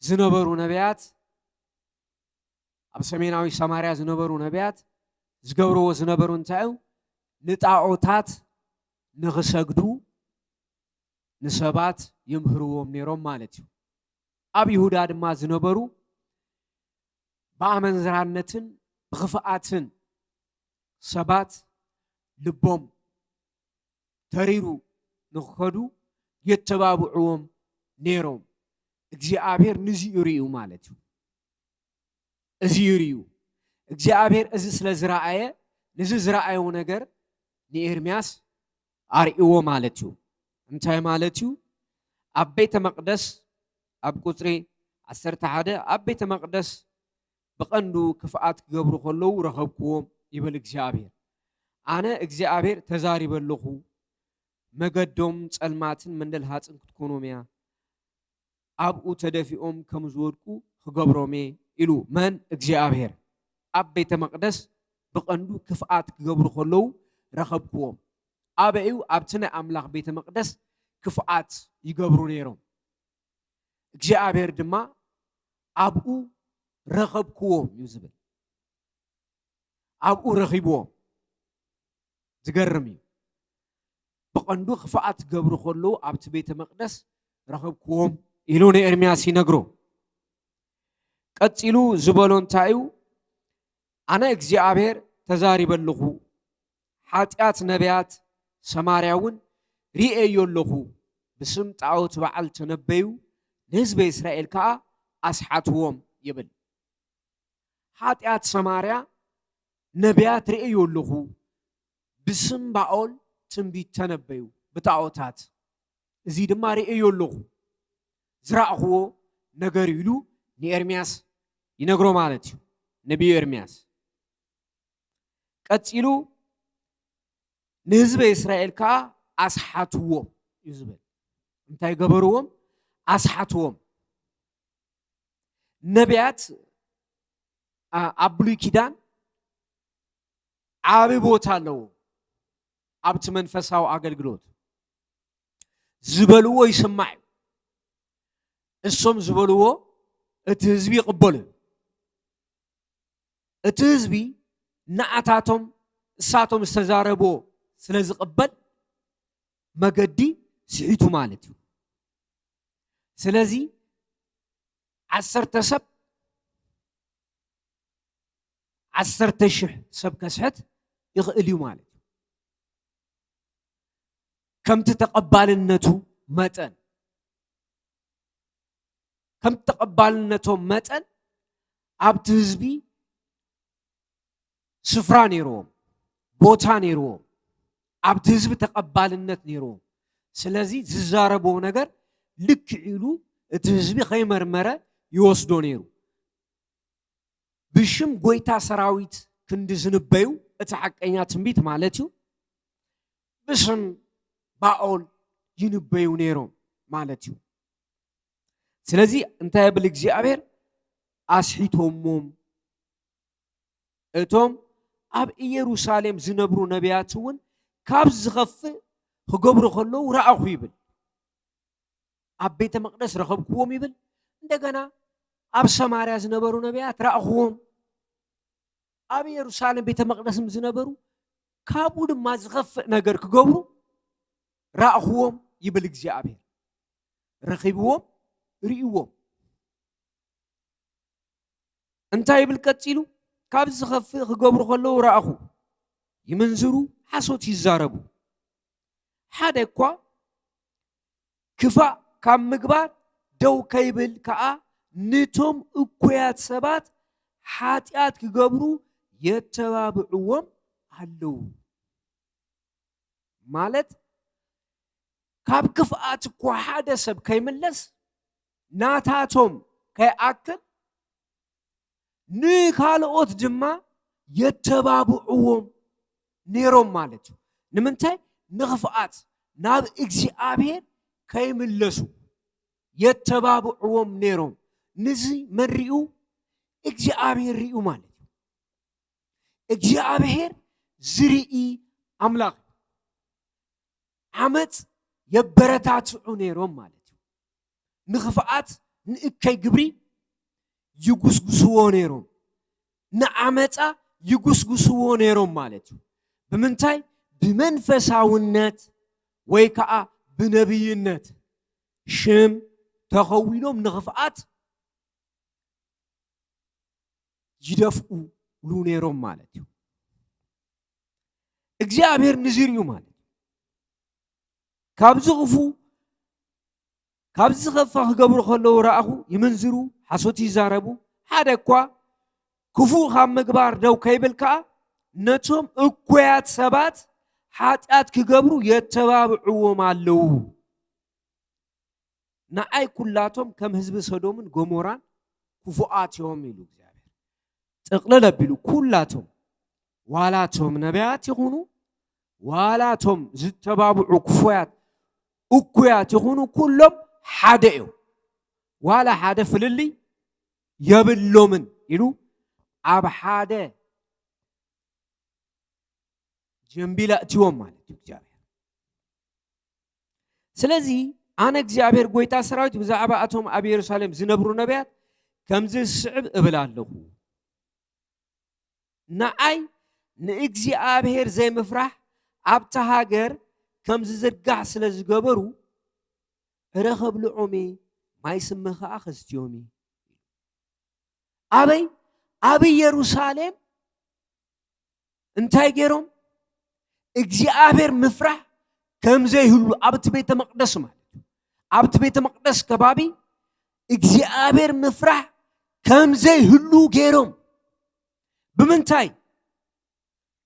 ዝነበሩ ነቢያት ኣብ ሰሜናዊ ሰማርያ ዝነበሩ ነቢያት ዝገብርዎ ዝነበሩ እንታይ እዩ? ንጣዖታት ንኽሰግዱ ንሰባት ይምህርዎም ነይሮም ማለት እዩ። ኣብ ይሁዳ ድማ ዝነበሩ ብኣመንዝራነትን ብኽፍኣትን ሰባት ልቦም ተሪሩ ንኽኸዱ የተባብዕዎም ነይሮም። እግዚኣብሔር ንዚኡ ርእዩ ማለት እዩ። እዚ ይርእዩ እግዚኣብሔር እዚ ስለ ዝረኣየ፣ ንዚ ዝረኣዮ ነገር ንኤርምያስ ኣርእዎ ማለት እዩ። እንታይ ማለት እዩ? ኣብ ቤተ መቕደስ ኣብ ቁፅሪ ዓሰርተ ሓደ ኣብ ቤተ መቕደስ ብቐንዱ ክፍኣት ክገብሩ ከለዉ ረኸብክዎም ይብል እግዚኣብሔር። ኣነ እግዚኣብሔር ተዛሪበ ኣለኹ፣ መገዶም ጸልማትን መንደልሃጽን ክትኮኖም እያ፣ ኣብኡ ተደፊኦም ከም ዝወድቁ ክገብሮም እየ ኢሉ። መን? እግዚኣብሔር። ኣብ ቤተ መቕደስ ብቐንዱ ክፍኣት ክገብሩ ከለዉ ረኸብክዎም። ኣበይ እዩ? ኣብቲ ናይ ኣምላኽ ቤተ መቕደስ ክፍኣት ይገብሩ ነይሮም። እግዚኣብሔር ድማ ኣብኡ ረኸብክዎም እዩ ዝብል። ኣብኡ ረኺብዎም። ዝገርም እዩ። ብቐንዱ ክፍኣት ክገብሩ ከለዉ ኣብቲ ቤተ መቕደስ ረኸብክዎም ኢሉ ንኤርምያስ ይነግሮ። ቀጺሉ ዝበሎ እንታይ እዩ? ኣነ እግዚኣብሔር ተዛሪበ ኣለኹ፣ ሓጢኣት ነቢያት ሰማርያ እውን ርእየዮ ኣለኹ፣ ብስም ጣዖት በዓል ተነበዩ፣ ንህዝበ እስራኤል ከኣ ኣስሓትዎም ይብል። ሓጢኣት ሰማርያ ነቢያት ርእየዮ ኣለኹ፣ ብስም ባኦል ትንቢት ተነበዩ፣ ብጣዖታት። እዚ ድማ ርእየዮ ኣለኹ፣ ዝረእኽዎ ነገር ኢሉ ንኤርምያስ ይነግሮ ማለት እዩ። ነቢዩ ኤርምያስ ቀጺሉ ንህዝበ እስራኤል ከኣ ኣስሓትዎም እዩ ዝብል። እንታይ ገበርዎም? ኣስሓትዎም። ነቢያት ኣብ ብሉይ ኪዳን ዓቢ ቦታ ኣለዎ ኣብቲ መንፈሳዊ ኣገልግሎት። ዝበልዎ ይስማዕ እዩ። እሶም ዝበልዎ እቲ ህዝቢ ይቕበሉ እዩ። እቲ ህዝቢ ንኣታቶም እሳቶም ዝተዛረብዎ ስለ ዝቕበል መገዲ ስሒቱ ማለት እዩ። ስለዚ ዓሰርተ ሰብ ዓሰርተ ሽሕ ሰብ ከስሕት ይኽእል እዩ ማለት እዩ። ከምቲ ተቐባልነቱ መጠን ከምቲ ተቐባልነቶም መጠን ኣብቲ ህዝቢ ስፍራ ነይርዎም፣ ቦታ ነይርዎም፣ ኣብቲ ህዝቢ ተቐባልነት ነይርዎም። ስለዚ ዝዛረብዎ ነገር ልክዕ ኢሉ እቲ ህዝቢ ከይመርመረ ይወስዶ ነይሩ። ብሽም ጎይታ ሰራዊት ክንዲ ዝንበዩ እቲ ሓቀኛ ትንቢት ማለት እዩ። ብስም ባኦል ይንበዩ ነይሮም ማለት እዩ። ስለዚ እንታይ የብል እግዚኣብሔር? ኣስሒቶሞም። እቶም ኣብ ኢየሩሳሌም ዝነብሩ ነቢያት እውን ካብ ዝኸፍእ ክገብሩ ከለዉ ረኣኹ ይብል። ኣብ ቤተ መቕደስ ረኸብክዎም ይብል። እንደገና ኣብ ሰማርያ ዝነበሩ ነቢያት ረኣኹዎም። ኣብ ኢየሩሳሌም ቤተ መቕደስም ዝነበሩ ካብኡ ድማ ዝኸፍእ ነገር ክገብሩ ረኣኹዎም ይብል እግዚኣብሔር። ረኺብዎም፣ ርእይዎም። እንታይ ይብል ቀጺሉ? ካብ ዝኸፍእ ክገብሩ ከለዉ ረኣኹ። ይምንዝሩ፣ ሓሶት ይዛረቡ። ሓደ እኳ ክፋእ ካብ ምግባር ደው ከይብል ከኣ ንቶም እኩያት ሰባት ሓጢኣት ክገብሩ የተባብዕዎም ኣለዉ። ማለት ካብ ክፍኣት እኳ ሓደ ሰብ ከይምለስ ናታቶም ከይኣክል ንካልኦት ድማ የተባብዕዎም ነይሮም ማለት እዩ። ንምንታይ? ንኽፍኣት ናብ እግዚኣብሔር ከይምለሱ የተባብዕዎም ነይሮም። ነዚ መን ሪኡ? እግዚኣብሔር ሪኡ ማለት እዩ። እግዚኣብሔር ዝርኢ ኣምላኽ እዩ። ዓመፅ የበረታትዑ ነይሮም ማለት እዩ። ንኽፍኣት፣ ንእከይ ግብሪ ይጉስጉስዎ ነይሮም። ንዓመፃ ይጉስጉስዎ ነይሮም ማለት እዩ። ብምንታይ? ብመንፈሳውነት ወይ ከዓ ብነብይነት ሽም ተኸዊሎም ንኽፍኣት ይደፍኡሉ ነይሮም ማለት እዩ። እግዚኣብሔር ንዝርእዩ ማለት እዩ። ካብዚ ክፉ ካብዚ ዝኸፋ ክገብሩ ከለዉ ረኣኹ፣ ይምንዝሩ፣ ሓሶት ይዛረቡ። ሓደ እኳ ክፉእ ካብ ምግባር ደው ከይብል ከኣ ነቶም እኩያት ሰባት ሓጢኣት ክገብሩ የተባብዕዎም ኣለዉ። ንኣይ ኩላቶም ከም ህዝቢ ሰዶምን ጎሞራን ክፉኣት እዮም ኢሉ እግዚኣብሔር። ጥቕልል ኣቢሉ ኩላቶም፣ ዋላ እቶም ነቢያት ይኹኑ፣ ዋላ እቶም ዝተባብዑ ክፉያት፣ እኩያት ይኹኑ፣ ኩሎም ሓደ እዮም። ዋላ ሓደ ፍልልይ የብሎምን ኢሉ ኣብ ሓደ ጀምቢል ኣእትዎም ማለት እዩ እግዚኣብሔር። ስለዚ ኣነ እግዚኣብሔር ጎይታ ሰራዊት ብዛዕባ እቶም ኣብ የሩሳሌም ዝነብሩ ነቢያት ከምዚ ዝስዕብ እብል ኣለኹ። ንኣይ ንእግዚኣብሔር ዘይምፍራሕ ኣብታ ሃገር ከም ዝዝርጋሕ ስለ ዝገበሩ፣ ዕረ ከብልዖም እየ፣ ማይ ስሚ ኸኣ ከስትዮም እየ። ኣበይ? ኣብ ኢየሩሳሌም እንታይ ገይሮም? እግዚኣብሔር ምፍራሕ ከም ዘይህሉ፣ ኣብቲ ቤተ መቕደስ ማለት እዩ። ኣብቲ ቤተ መቕደስ ከባቢ እግዚኣብሔር ምፍራሕ ከም ዘይህሉ ገይሮም። ብምንታይ?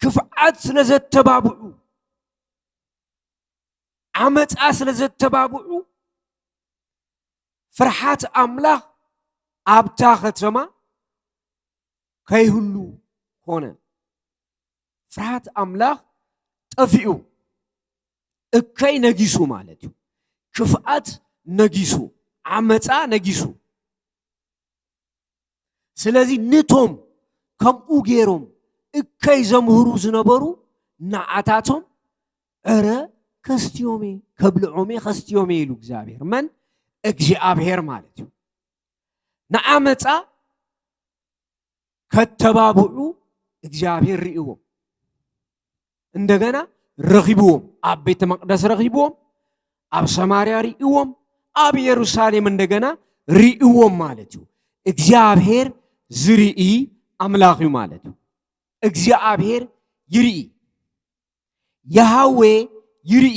ክፍዓት ስለ ዘተባብዑ፣ ዓመፃ ስለ ዘተባብዑ፣ ፍርሓት ኣምላኽ ኣብታ ከተማ ከይህሉ ኾነ። ፍርሃት ኣምላኽ ጠፊኡ፣ እከይ ነጊሱ ማለት እዩ። ክፍኣት ነጊሱ፣ ዓመፃ ነጊሱ። ስለዚ ንቶም ከምኡ ገይሮም እከይ ዘምህሩ ዝነበሩ ንዓታቶም ዕረ ከስትዮም እየ፣ ከብልዖም እየ፣ ከስትዮም እየ ኢሉ እግዚኣብሔር። መን? እግዚኣብሔር ማለት እዩ። ንዓመፃ ከተባብዑ እግዚኣብሔር ርእዎም። እንደገና ረኺብዎም፣ ኣብ ቤተ መቕደስ ረኺብዎም፣ ኣብ ሰማርያ ርእዎም፣ ኣብ ኢየሩሳሌም እንደገና ርእዎም ማለት እዩ። እግዚኣብሔር ዝርኢ ኣምላኽ እዩ ማለት እዩ። እግዚኣብሔር ይርኢ፣ የሃዌ ይርኢ።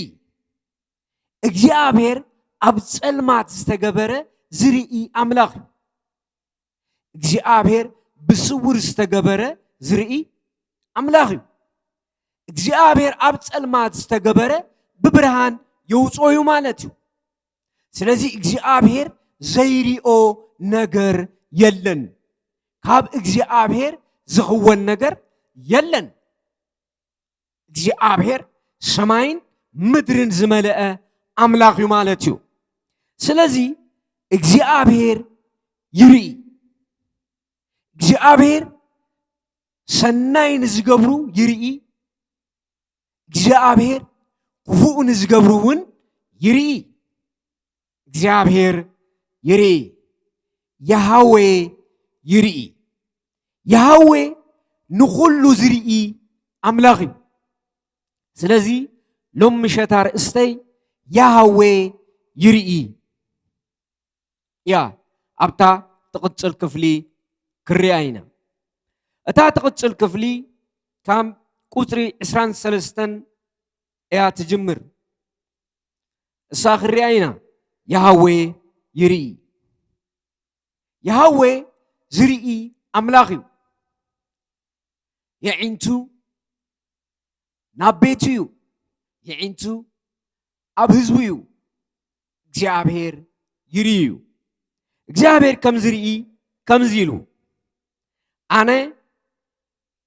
እግዚኣብሔር ኣብ ጸልማት ዝተገበረ ዝርኢ ኣምላኽ እዩ። እግዚኣብሔር ብስውር ዝተገበረ ዝርኢ ኣምላኽ እዩ። እግዚኣብሔር ኣብ ጸልማት ዝተገበረ ብብርሃን የውፅኦ እዩ ማለት እዩ። ስለዚ እግዚኣብሔር ዘይሪኦ ነገር የለን። ካብ እግዚኣብሔር ዝኽወል ነገር የለን። እግዚኣብሔር ሰማይን ምድርን ዝመልአ ኣምላኽ እዩ ማለት እዩ። ስለዚ እግዚኣብሔር ይርኢ። እግዚኣብሔር ሰናይ ንዝገብሩ ይርኢ። እግዚኣብሔር ክፉእ ንዝገብሩ እውን ይርኢ። እግዚኣብሔር ይርኢ። የሃዌ ይርኢ። የሃዌ ንኹሉ ዝርኢ ኣምላኽ እዩ። ስለዚ ሎም ምሸት ኣርእስተይ የሃዌ ይርኢ እያ። ኣብታ ትቕጽል ክፍሊ ክርኣ ኢና። እታ ትቕጽል ክፍሊ ካብ ቁጽሪ ዕስራን ሰለስተን እያ ትጅምር። እሳ ክርኣ ኢና። የሃዌ ይርኢ። የሃዌ ዝርኢ ኣምላኽ እዩ። የዒንቱ ናብ ቤቱ እዩ። የዒንቱ ኣብ ህዝቡ እዩ። እግዚኣብሔር ይርኢ እዩ። እግዚኣብሔር ከም ዝርኢ ከምዚ ኢሉ፣ ኣነ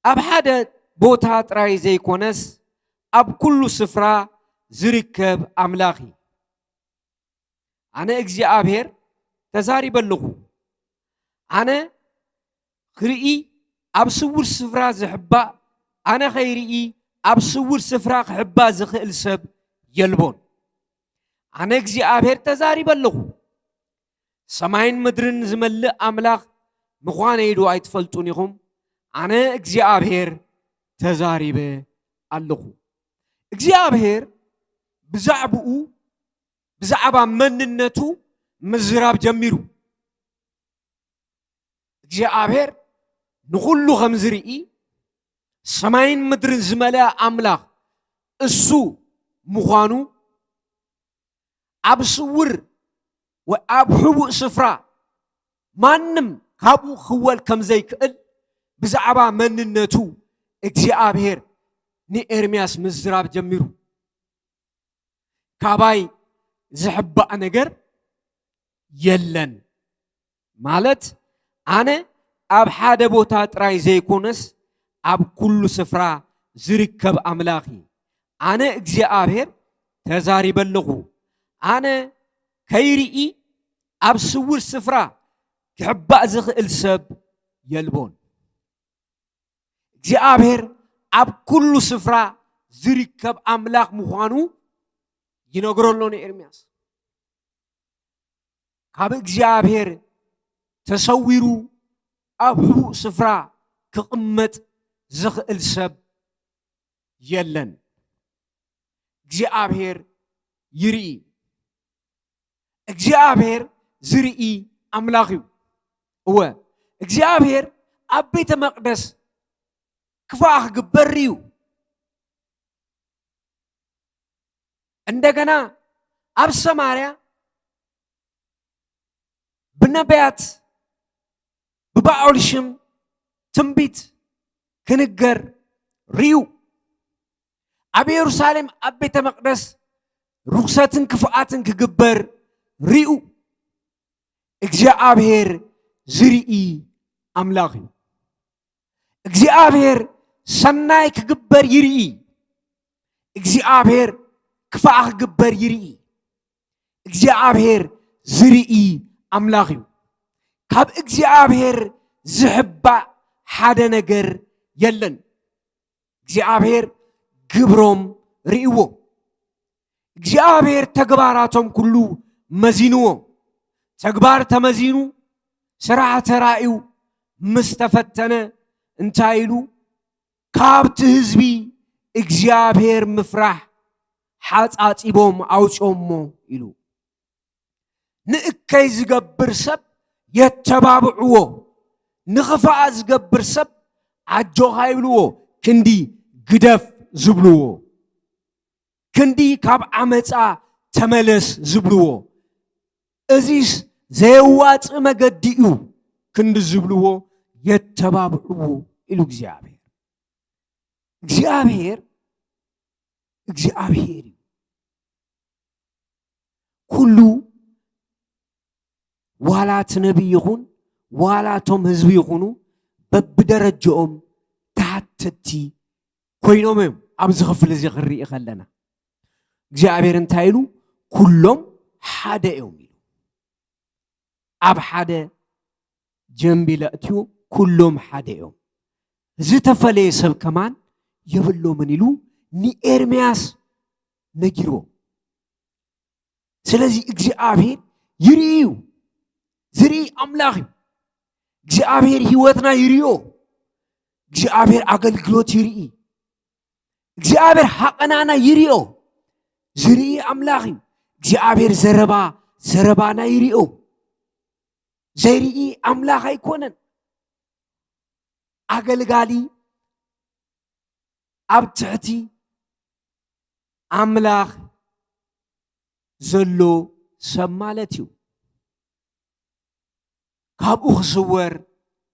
ኣብ ሓደ ቦታ ጥራይ ዘይኮነስ ኣብ ኩሉ ስፍራ ዝርከብ ኣምላኽ እዩ። ኣነ እግዚኣብሔር ተዛሪበ ኣለኹ፣ ኣነ ክርኢ ኣብ ስውር ስፍራ ዝሕባእ፣ ኣነ ከይርኢ ኣብ ስውር ስፍራ ክሕባእ ዝኽእል ሰብ የልቦን። ኣነ እግዚኣብሔር ተዛሪበ ኣለኹ። ሰማይን ምድርን ዝመልእ ኣምላኽ ምዃነይ ዶ ኣይትፈልጡን ኢኹም? ኣነ እግዚኣብሔር ተዛሪበ ኣለኹ። እግዚኣብሔር ብዛዕባኡ፣ ብዛዕባ መንነቱ ምዝራብ ጀሚሩ። እግዚኣብሔር ንኹሉ ከም ዝርኢ፣ ሰማይን ምድርን ዝመልአ ኣምላኽ እሱ ምዃኑ፣ ኣብ ስውር ወይ ኣብ ሕቡእ ስፍራ ማንም ካብኡ ክወል ከም ዘይክእል ብዛዕባ መንነቱ እግዚኣብሔር ንኤርምያስ ምዝራብ ጀሚሩ። ካባይ ዝሕባእ ነገር የለን። ማለት ኣነ ኣብ ሓደ ቦታ ጥራይ ዘይኮነስ ኣብ ኩሉ ስፍራ ዝርከብ ኣምላኽ እየ። ኣነ እግዚኣብሔር ተዛሪበ ኣለኹ። ኣነ ከይርኢ ኣብ ስውር ስፍራ ክሕባእ ዝኽእል ሰብ የልቦን። እግዚኣብሔር ኣብ ኩሉ ስፍራ ዝርከብ ኣምላኽ ምዃኑ ይነግሮ ኣሎ ንኤርምያስ። ካብ እግዚኣብሔር ተሰዊሩ ኣብ ሕቡእ ስፍራ ክቕመጥ ዝኽእል ሰብ የለን። እግዚኣብሔር ይርኢ። እግዚኣብሔር ዝርኢ ኣምላኽ እዩ። እወ፣ እግዚኣብሔር ኣብ ቤተ መቕደስ ክፋእ ክግበር እዩ። እንደገና ኣብ ሰማርያ ብነቢያት ብባኦል ሽም ትንቢት ክንገር ርእዩ። ኣብ የሩሳሌም ኣብ ቤተ መቕደስ ርኹሰትን ክፍኣትን ክግበር ርእዩ። እግዚኣብሔር ዝርኢ ኣምላኽ እዩ። እግዚኣብሔር ሰናይ ክግበር ይርኢ። እግዚኣብሔር ክፋእ ክግበር ይርኢ። እግዚኣብሔር ዝርኢ ኣምላኽ እዩ። ካብ እግዚኣብሔር ዝሕባእ ሓደ ነገር የለን። እግዚኣብሔር ግብሮም ርእይዎ። እግዚኣብሔር ተግባራቶም ኩሉ መዚንዎ። ተግባር ተመዚኑ፣ ስራሕ ተራእዩ ምስ ተፈተነ እንታይ ኢሉ? ካብቲ ህዝቢ እግዚኣብሔር ምፍራሕ ሓጻጺቦም ኣውጽኦሞ ኢሉ። ንእከይ ዝገብር ሰብ የተባብዕዎ፣ ንኽፋኣ ዝገብር ሰብ ኣጆኻ ይብልዎ፣ ክንዲ ግደፍ ዝብልዎ፣ ክንዲ ካብ ዓመጻ ተመለስ ዝብልዎ፣ እዚስ ዘየዋጽእ መገዲ እዩ ክንዲ ዝብልዎ የተባብዕዎ ኢሉ እግዚኣብሔር። እግዚኣብሔር፣ እግዚኣብሔር እዩ። ኩሉ ዋላ እቲ ነቢይ ይኹን ዋላ እቶም ህዝቢ ይኹኑ በብደረጃኦም ተሓተትቲ ኮይኖም እዮም። ኣብዚ ክፍሊ እዚ ክንርኢ ከለና እግዚኣብሔር እንታይ ኢሉ? ኩሎም ሓደ እዮም ኢሉ። ኣብ ሓደ ጀምቢል ኣእትዩ ኩሎም ሓደ እዮም። ዝተፈለየ ሰብ ከማን የብሎምን ኢሉ ንኤርምያስ ነጊርዎ። ስለዚ እግዚኣብሔር ይርኢ እዩ። ዝርኢ ኣምላኽ እዩ። እግዚኣብሔር ህይወትና ይሪኦ። እግዚኣብሔር ኣገልግሎት ይርኢ። እግዚኣብሔር ሃቐናና ይሪኦ። ዝርኢ ኣምላኽ እዩ። እግዚኣብሔር ዘረባ፣ ዘረባና ይሪኦ። ዘይርኢ ኣምላኽ ኣይኮነን። ኣገልጋሊ ኣብ ትሕቲ ኣምላኽ ዘሎ ሰብ ማለት እዩ። ካብኡ ክስወር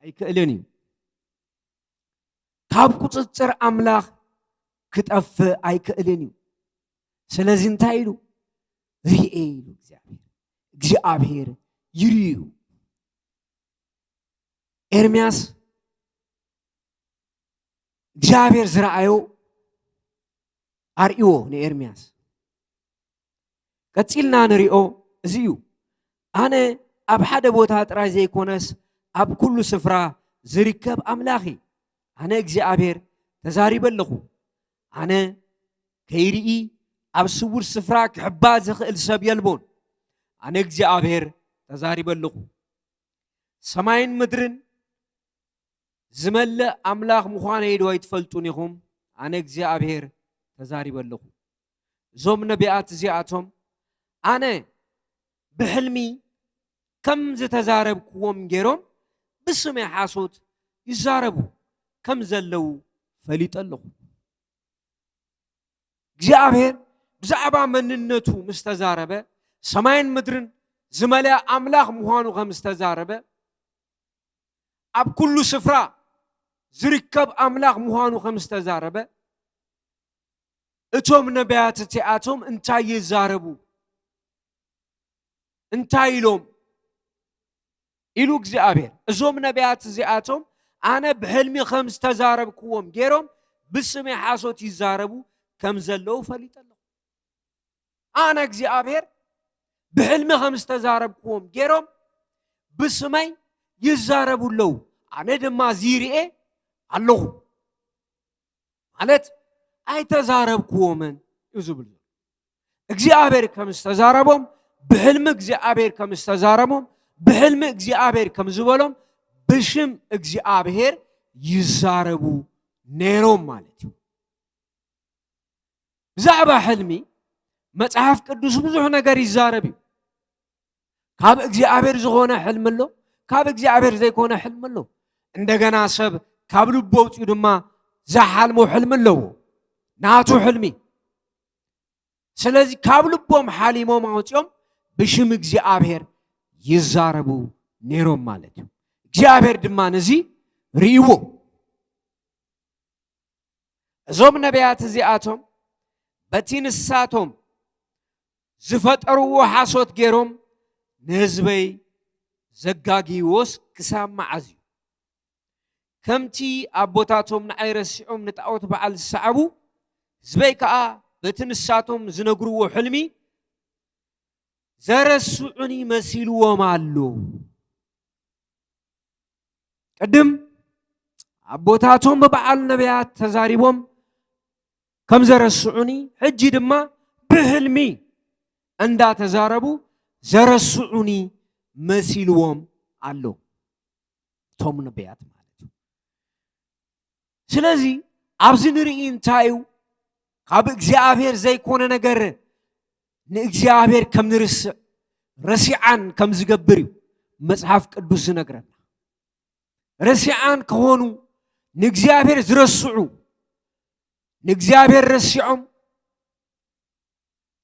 ኣይክእልን እዩ። ካብ ቁጽጽር ኣምላኽ ክጠፍእ ኣይክእልን እዩ። ስለዚ እንታይ ኢሉ? ርኤ ኢሉ እግዚኣብሔር። እግዚኣብሔር ይርእዩ። ኤርምያስ እግዚኣብሔር ዝረኣዮ ኣርእዎ ንኤርምያስ። ቀጺልና ንሪኦ እዚ እዩ። ኣነ ኣብ ሓደ ቦታ ጥራይ ዘይኮነስ ኣብ ኩሉ ስፍራ ዝርከብ ኣምላኽ እየ። ኣነ እግዚኣብሔር ተዛሪበ ኣለኹ። ኣነ ከይርኢ ኣብ ስውር ስፍራ ክሕባ ዝኽእል ሰብ የልቦን። ኣነ እግዚኣብሔር ተዛሪበ ኣለኹ። ሰማይን ምድርን ዝመልእ ኣምላኽ ምዃነይ ዶ ኣይትፈልጡን ኢኹም? ኣነ እግዚኣብሔር ተዛሪበ ኣለኹ። እዞም ነቢያት እዚኣቶም ኣነ ብሕልሚ ከም ዝተዛረብክዎም ገይሮም ብስመይ ሓሶት ይዛረቡ ከም ዘለዉ ፈሊጠ ኣለኹ። እግዚኣብሔር ብዛዕባ መንነቱ ምስ ተዛረበ፣ ሰማይን ምድርን ዝመልኣ ኣምላኽ ምዃኑ ከም ዝተዛረበ፣ ኣብ ኩሉ ስፍራ ዝርከብ ኣምላኽ ምዃኑ ከም ዝተዛረበ፣ እቶም ነቢያት እቲኣቶም እንታይ ይዛረቡ? እንታይ ኢሎም? ኢሉ እግዚኣብሔር። እዞም ነቢያት እዚኣቶም ኣነ ብሕልሚ ከም ዝተዛረብክዎም ገይሮም ብስመይ ሓሶት ይዛረቡ ከም ዘለዉ ፈሊጠ ኣለኹ። ኣነ እግዚኣብሔር ብሕልሚ ከም ዝተዛረብክዎም ገይሮም ብስመይ ይዛረቡ ኣለዉ። ኣነ ድማ እዚ ርኤ ኣለኹ። ማለት ኣይተዛረብክዎምን እዩ ዝብል ዘሎ። እግዚኣብሔር ከም ዝተዛረቦም፣ ብሕልሚ እግዚኣብሔር ከም ዝተዛረቦም፣ ብሕልሚ እግዚኣብሔር ከም ዝበሎም ብሽም እግዚኣብሔር ይዛረቡ ነይሮም ማለት እዩ። ብዛዕባ ሕልሚ መጽሓፍ ቅዱስ ብዙሕ ነገር ይዛረብ እዩ። ካብ እግዚኣብሔር ዝኾነ ሕልሚ ኣሎ፣ ካብ እግዚኣብሔር ዘይኮነ ሕልሚ ኣሎ። እንደገና ሰብ ካብ ልቡ ኣውፅኡ ድማ ዝሓልሞ ሕልሚ ኣለዎ፣ ናቱ ሕልሚ። ስለዚ ካብ ልቦም ሓሊሞም ኣውፅኦም ብሽም እግዚኣብሔር ይዛረቡ ነይሮም ማለት እዩ። እግዚኣብሔር ድማ ነዚ ርእይዎ። እዞም ነቢያት እዚኣቶም በቲ ንሳቶም ዝፈጠርዎ ሓሶት ገይሮም ንህዝበይ ዘጋግይዎስ ክሳብ መዓዝ እዩ? ከምቲ ኣቦታቶም ንዓይ ረሲዖም ንጣዖት በዓል ዝሰዓቡ፣ ህዝበይ ከኣ በቲ ንሳቶም ዝነግርዎ ሕልሚ ዘረስዑኒ መሲልዎም ኣሎ። ቅድም ኣቦታቶም ብበዓል ነቢያት ተዛሪቦም ከም ዘረስዑኒ፣ ሕጂ ድማ ብሕልሚ እንዳተዛረቡ ዘረስዑኒ መሲልዎም ኣሎ። እቶም ነቢያት ማለት እዩ። ስለዚ ኣብዚ ንርኢ እንታይ እዩ? ካብ እግዚኣብሔር ዘይኮነ ነገር ንእግዚኣብሔር ከም ንርስዕ፣ ረሲዓን ከም ዝገብር እዩ መጽሓፍ ቅዱስ ዝነግረና። ረሲዓን ክኾኑ፣ ንእግዚኣብሔር ዝረስዑ፣ ንእግዚኣብሔር ረሲዖም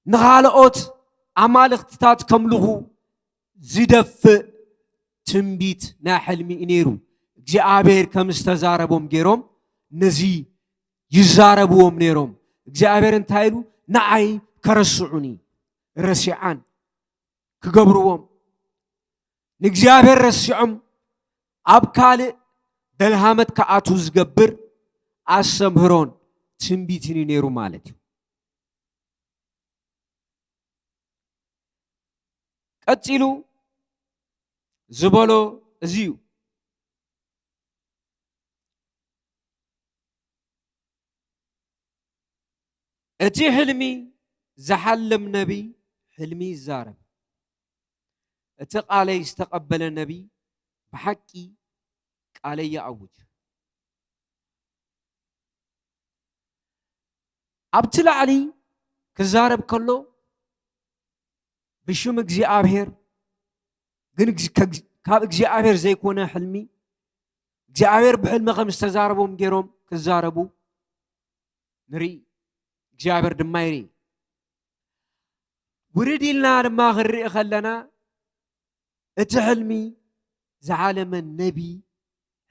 ንኻልኦት ኣማልኽትታት ከምልኹ ዝደፍእ ትንቢት ናይ ሕልሚ እዩ ነይሩ። እግዚኣብሔር ከም ዝተዛረቦም ገይሮም ነዚ ይዛረብዎም ነይሮም። እግዚኣብሔር እንታይ ኢሉ? ንዓይ ከረስዑኒ፣ ረሲዓን ክገብርዎም፣ ንእግዚኣብሔር ረሲዖም ኣብ ካልእ ደልሃመት ክኣትዉ ዝገብር ኣስተምህሮን ትንቢትን እዩ ነይሩ ማለት እዩ። ቀጺሉ ዝበሎ እዚ እዩ። እቲ ሕልሚ ዝሓልም ነቢይ ሕልሚ ይዛረብ። እቲ ቃለይ ዝተቐበለ ነቢይ ብሓቂ ቃለይ ይኣውጅ። ኣብቲ ላዕሊ ክዛረብ ከሎ ብሽም እግዚኣብሔር፣ ግን ካብ እግዚኣብሔር ዘይኮነ ሕልሚ እግዚኣብሔር ብሕልሚ ከም ዝተዛረቦም ገይሮም ክዛረቡ ንርኢ። እግዚኣብሔር ድማ ይርኢ። ውርድ ኢልና ድማ ክንርኢ ከለና እቲ ሕልሚ ዝሓለመ ነቢ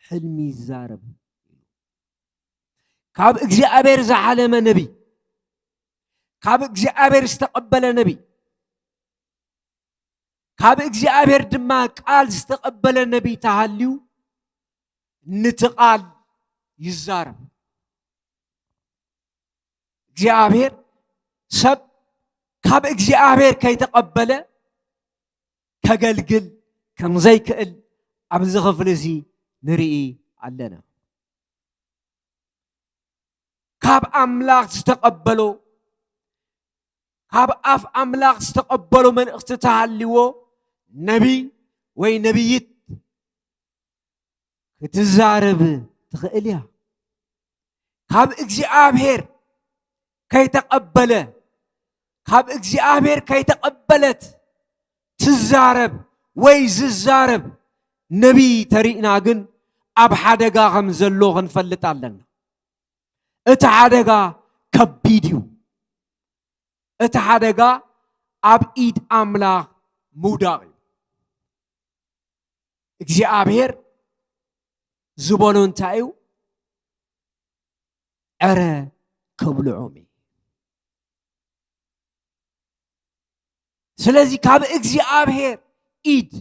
ሕልሚ ይዛረብ። ካብ እግዚኣብሔር ዝሓለመ ነቢ፣ ካብ እግዚኣብሔር ዝተቐበለ ነቢ፣ ካብ እግዚኣብሔር ድማ ቃል ዝተቐበለ ነቢ ተሃልዩ ንቲ ቃል ይዛረብ። እግዚኣብሔር ሰብ ካብ እግዚኣብሔር ከይተቐበለ ከገልግል ከም ዘይክእል ኣብዚ ክፍሊ እዚ ንርኢ ኣለና። ካብ ኣምላኽ ዝተቐበሎ፣ ካብ ኣፍ ኣምላኽ ዝተቐበሎ መልእኽቲ ተሃልዎ፣ ነቢይ ወይ ነቢይት ክትዛረብ ትኽእል እያ። ካብ እግዚኣብሔር ከይተቐበለ፣ ካብ እግዚኣብሔር ከይተቐበለት ትዛረብ ወይ ዝዛረብ ነቢይ ተሪእና ግን ኣብ ሓደጋ ከም ዘሎ ክንፈልጥ ኣለና። እቲ ሓደጋ ከቢድ እዩ። እቲ ሓደጋ ኣብ ኢድ ኣምላኽ ምውዳቕ እዩ። እግዚኣብሔር ዝበሎ እንታይ እዩ? ዕረ ከብልዖም እዩ። ስለዚ ካብ እግዚኣብሔር ኢድ፣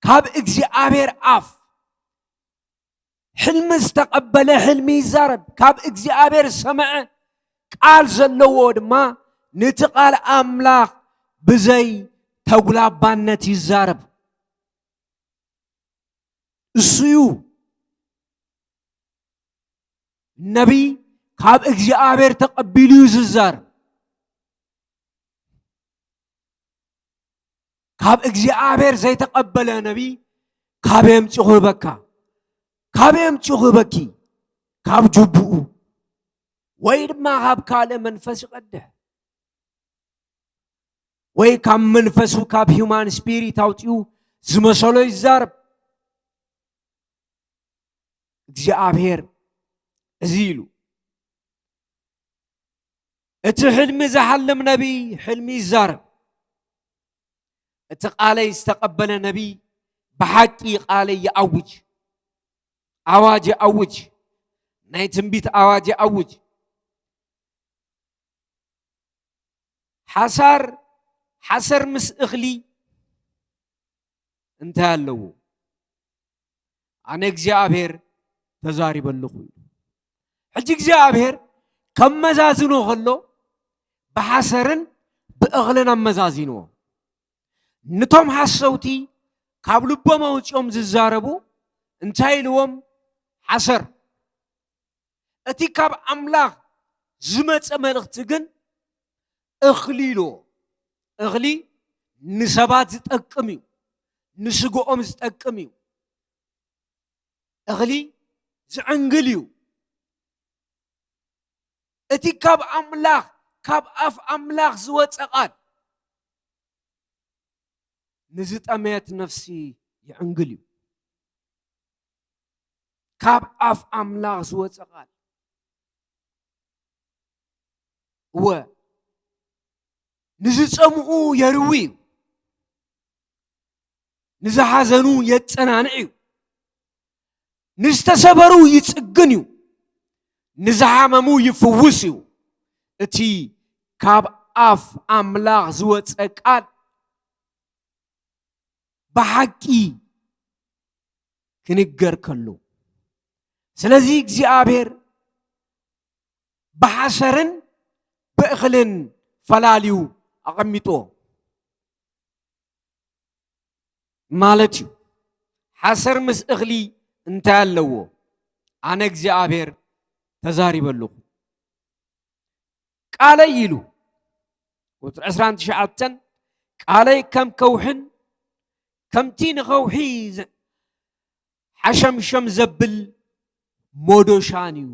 ካብ እግዚኣብሔር ኣፍ ሕልሚ ዝተቐበለ ሕልሚ ይዛረብ፣ ካብ እግዚኣብሔር ዝሰምዐ ቃል ዘለዎ ድማ ነቲ ቃል ኣምላኽ ብዘይ ተጉላባነት ይዛረብ። እሱ እዩ ነቢይ፣ ካብ እግዚኣብሔር ተቐቢሉ እዩ ዝዛረብ። ካብ እግዚኣብሔር ዘይተቐበለ ነቢይ ካበይ ኣምጺኡ ክህበካ? ካበይ ኣምጺኡ ክህበኪ? ካብ ጅቡኡ ወይ ድማ ካብ ካልእ መንፈስ ይቐድሕ። ወይ ካብ መንፈሱ፣ ካብ ሂውማን ስፒሪት ኣውጺኡ ዝመሰሎ ይዛረብ። እግዚኣብሔር እዚ ኢሉ፣ እቲ ሕልሚ ዝሓልም ነቢይ ሕልሚ ይዛረብ። እቲ ቃለይ ዝተቐበለ ነቢይ ብሓቂ ቃለይ ይኣውጅ፣ ኣዋጅ ይኣውጅ፣ ናይ ትንቢት ኣዋጅ ይኣውጅ። ሓሳር፣ ሓሰር ምስ እኽሊ እንታይ ኣለዎ? ኣነ እግዚኣብሔር ተዛሪበ ኣለኹ ኢሉ። ሕጂ እግዚኣብሔር ከመዛዝኖ ከሎ ብሓሰርን ብእኽልን ኣመዛዚንዎ። ንቶም ሓሰውቲ ካብ ልቦም ኣውፂኦም ዝዛረቡ እንታይ ኢልዎም? ሓሰር። እቲ ካብ ኣምላኽ ዝመጸ መልእኽቲ ግን እኽሊ ኢልዎ። እኽሊ ንሰባት ዝጠቅም እዩ፣ ንስግኦም ዝጠቅም እዩ። እኽሊ ዝዕንግል እዩ። እቲ ካብ ኣምላኽ፣ ካብ ኣፍ ኣምላኽ ዝወጸ ቃል ንዝጠመየት ነፍሲ ይዕንግል እዩ። ካብ ኣፍ ኣምላኽ ዝወጸ ቃል፣ እወ፣ ንዝጸምኡ የርዊ እዩ፣ ንዝሓዘኑ የጸናንዕ እዩ፣ ንዝተሰበሩ ይጽግን እዩ፣ ንዝሓመሙ ይፍውስ እዩ። እቲ ካብ ኣፍ ኣምላኽ ዝወጸ ቃል ብሓቂ ክንገር ከሎ። ስለዚ እግዚኣብሔር ብሓሰርን ብእኽልን ፈላልዩ ኣቐሚጥዎ ማለት እዩ። ሓሰር ምስ እኽሊ እንታይ ኣለዎ? ኣነ እግዚኣብሔር ተዛሪበ ኣለኹ። ቃለይ ኢሉ፣ ቁጽሪ ዕስራን ትሽዓተን፣ ቃለይ ከም ከውሕን ከምቲ ንኸውሒ ዝ-፣ ሓሸምሸም ዘብል መዶሻን እዩ።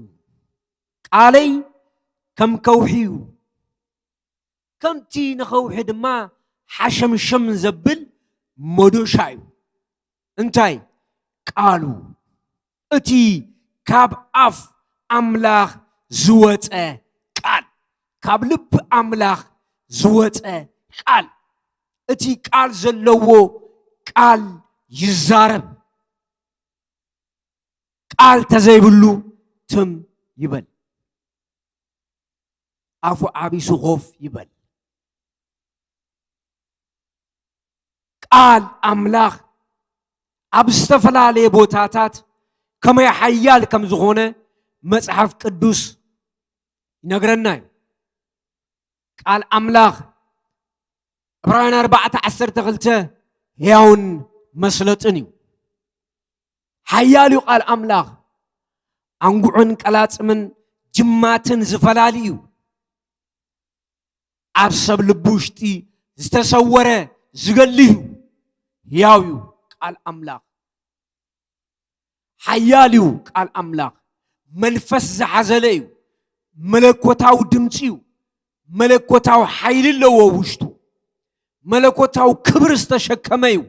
ቃለይ ከም ከውሒ እዩ፣ ከምቲ ንኸውሒ ድማ ሓሸምሸም ዘብል መዶሻ እዩ። እንታይ? ቃሉ። እቲ ካብ ኣፍ ኣምላኽ ዝወጸ ቃል፣ ካብ ልቢ ኣምላኽ ዝወጸ ቃል፣ እቲ ቃል ዘለዎ ቃል ይዛረብ። ቃል ተዘይብሉ ትም ይበል፣ ኣፉ ዓቢሱ ኮፍ ይበል። ቃል ኣምላኽ ኣብ ዝተፈላለየ ቦታታት ከመይ ሓያል ከም ዝኾነ መጽሓፍ ቅዱስ ይነግረና እዩ። ቃል ኣምላኽ ዕብራውያን ኣርባዕተ ዓሰርተ ክልተ ሕያውን መስለጥን እዩ። ሓያል እዩ ቃል ኣምላኽ። ኣንጉዕን ቀላጽምን ጅማትን ዝፈላሊ እዩ። ኣብ ሰብ ልቢ ውሽጢ ዝተሰወረ ዝገሊ እዩ። ሕያው እዩ ቃል ኣምላኽ። ሓያል እዩ ቃል ኣምላኽ። መንፈስ ዝሓዘለ እዩ። መለኮታዊ ድምፂ እዩ። መለኮታዊ ሓይሊ ኣለዎ ውሽጡ። መለኮታዊ ክብሪ ዝተሸከመ እዩ።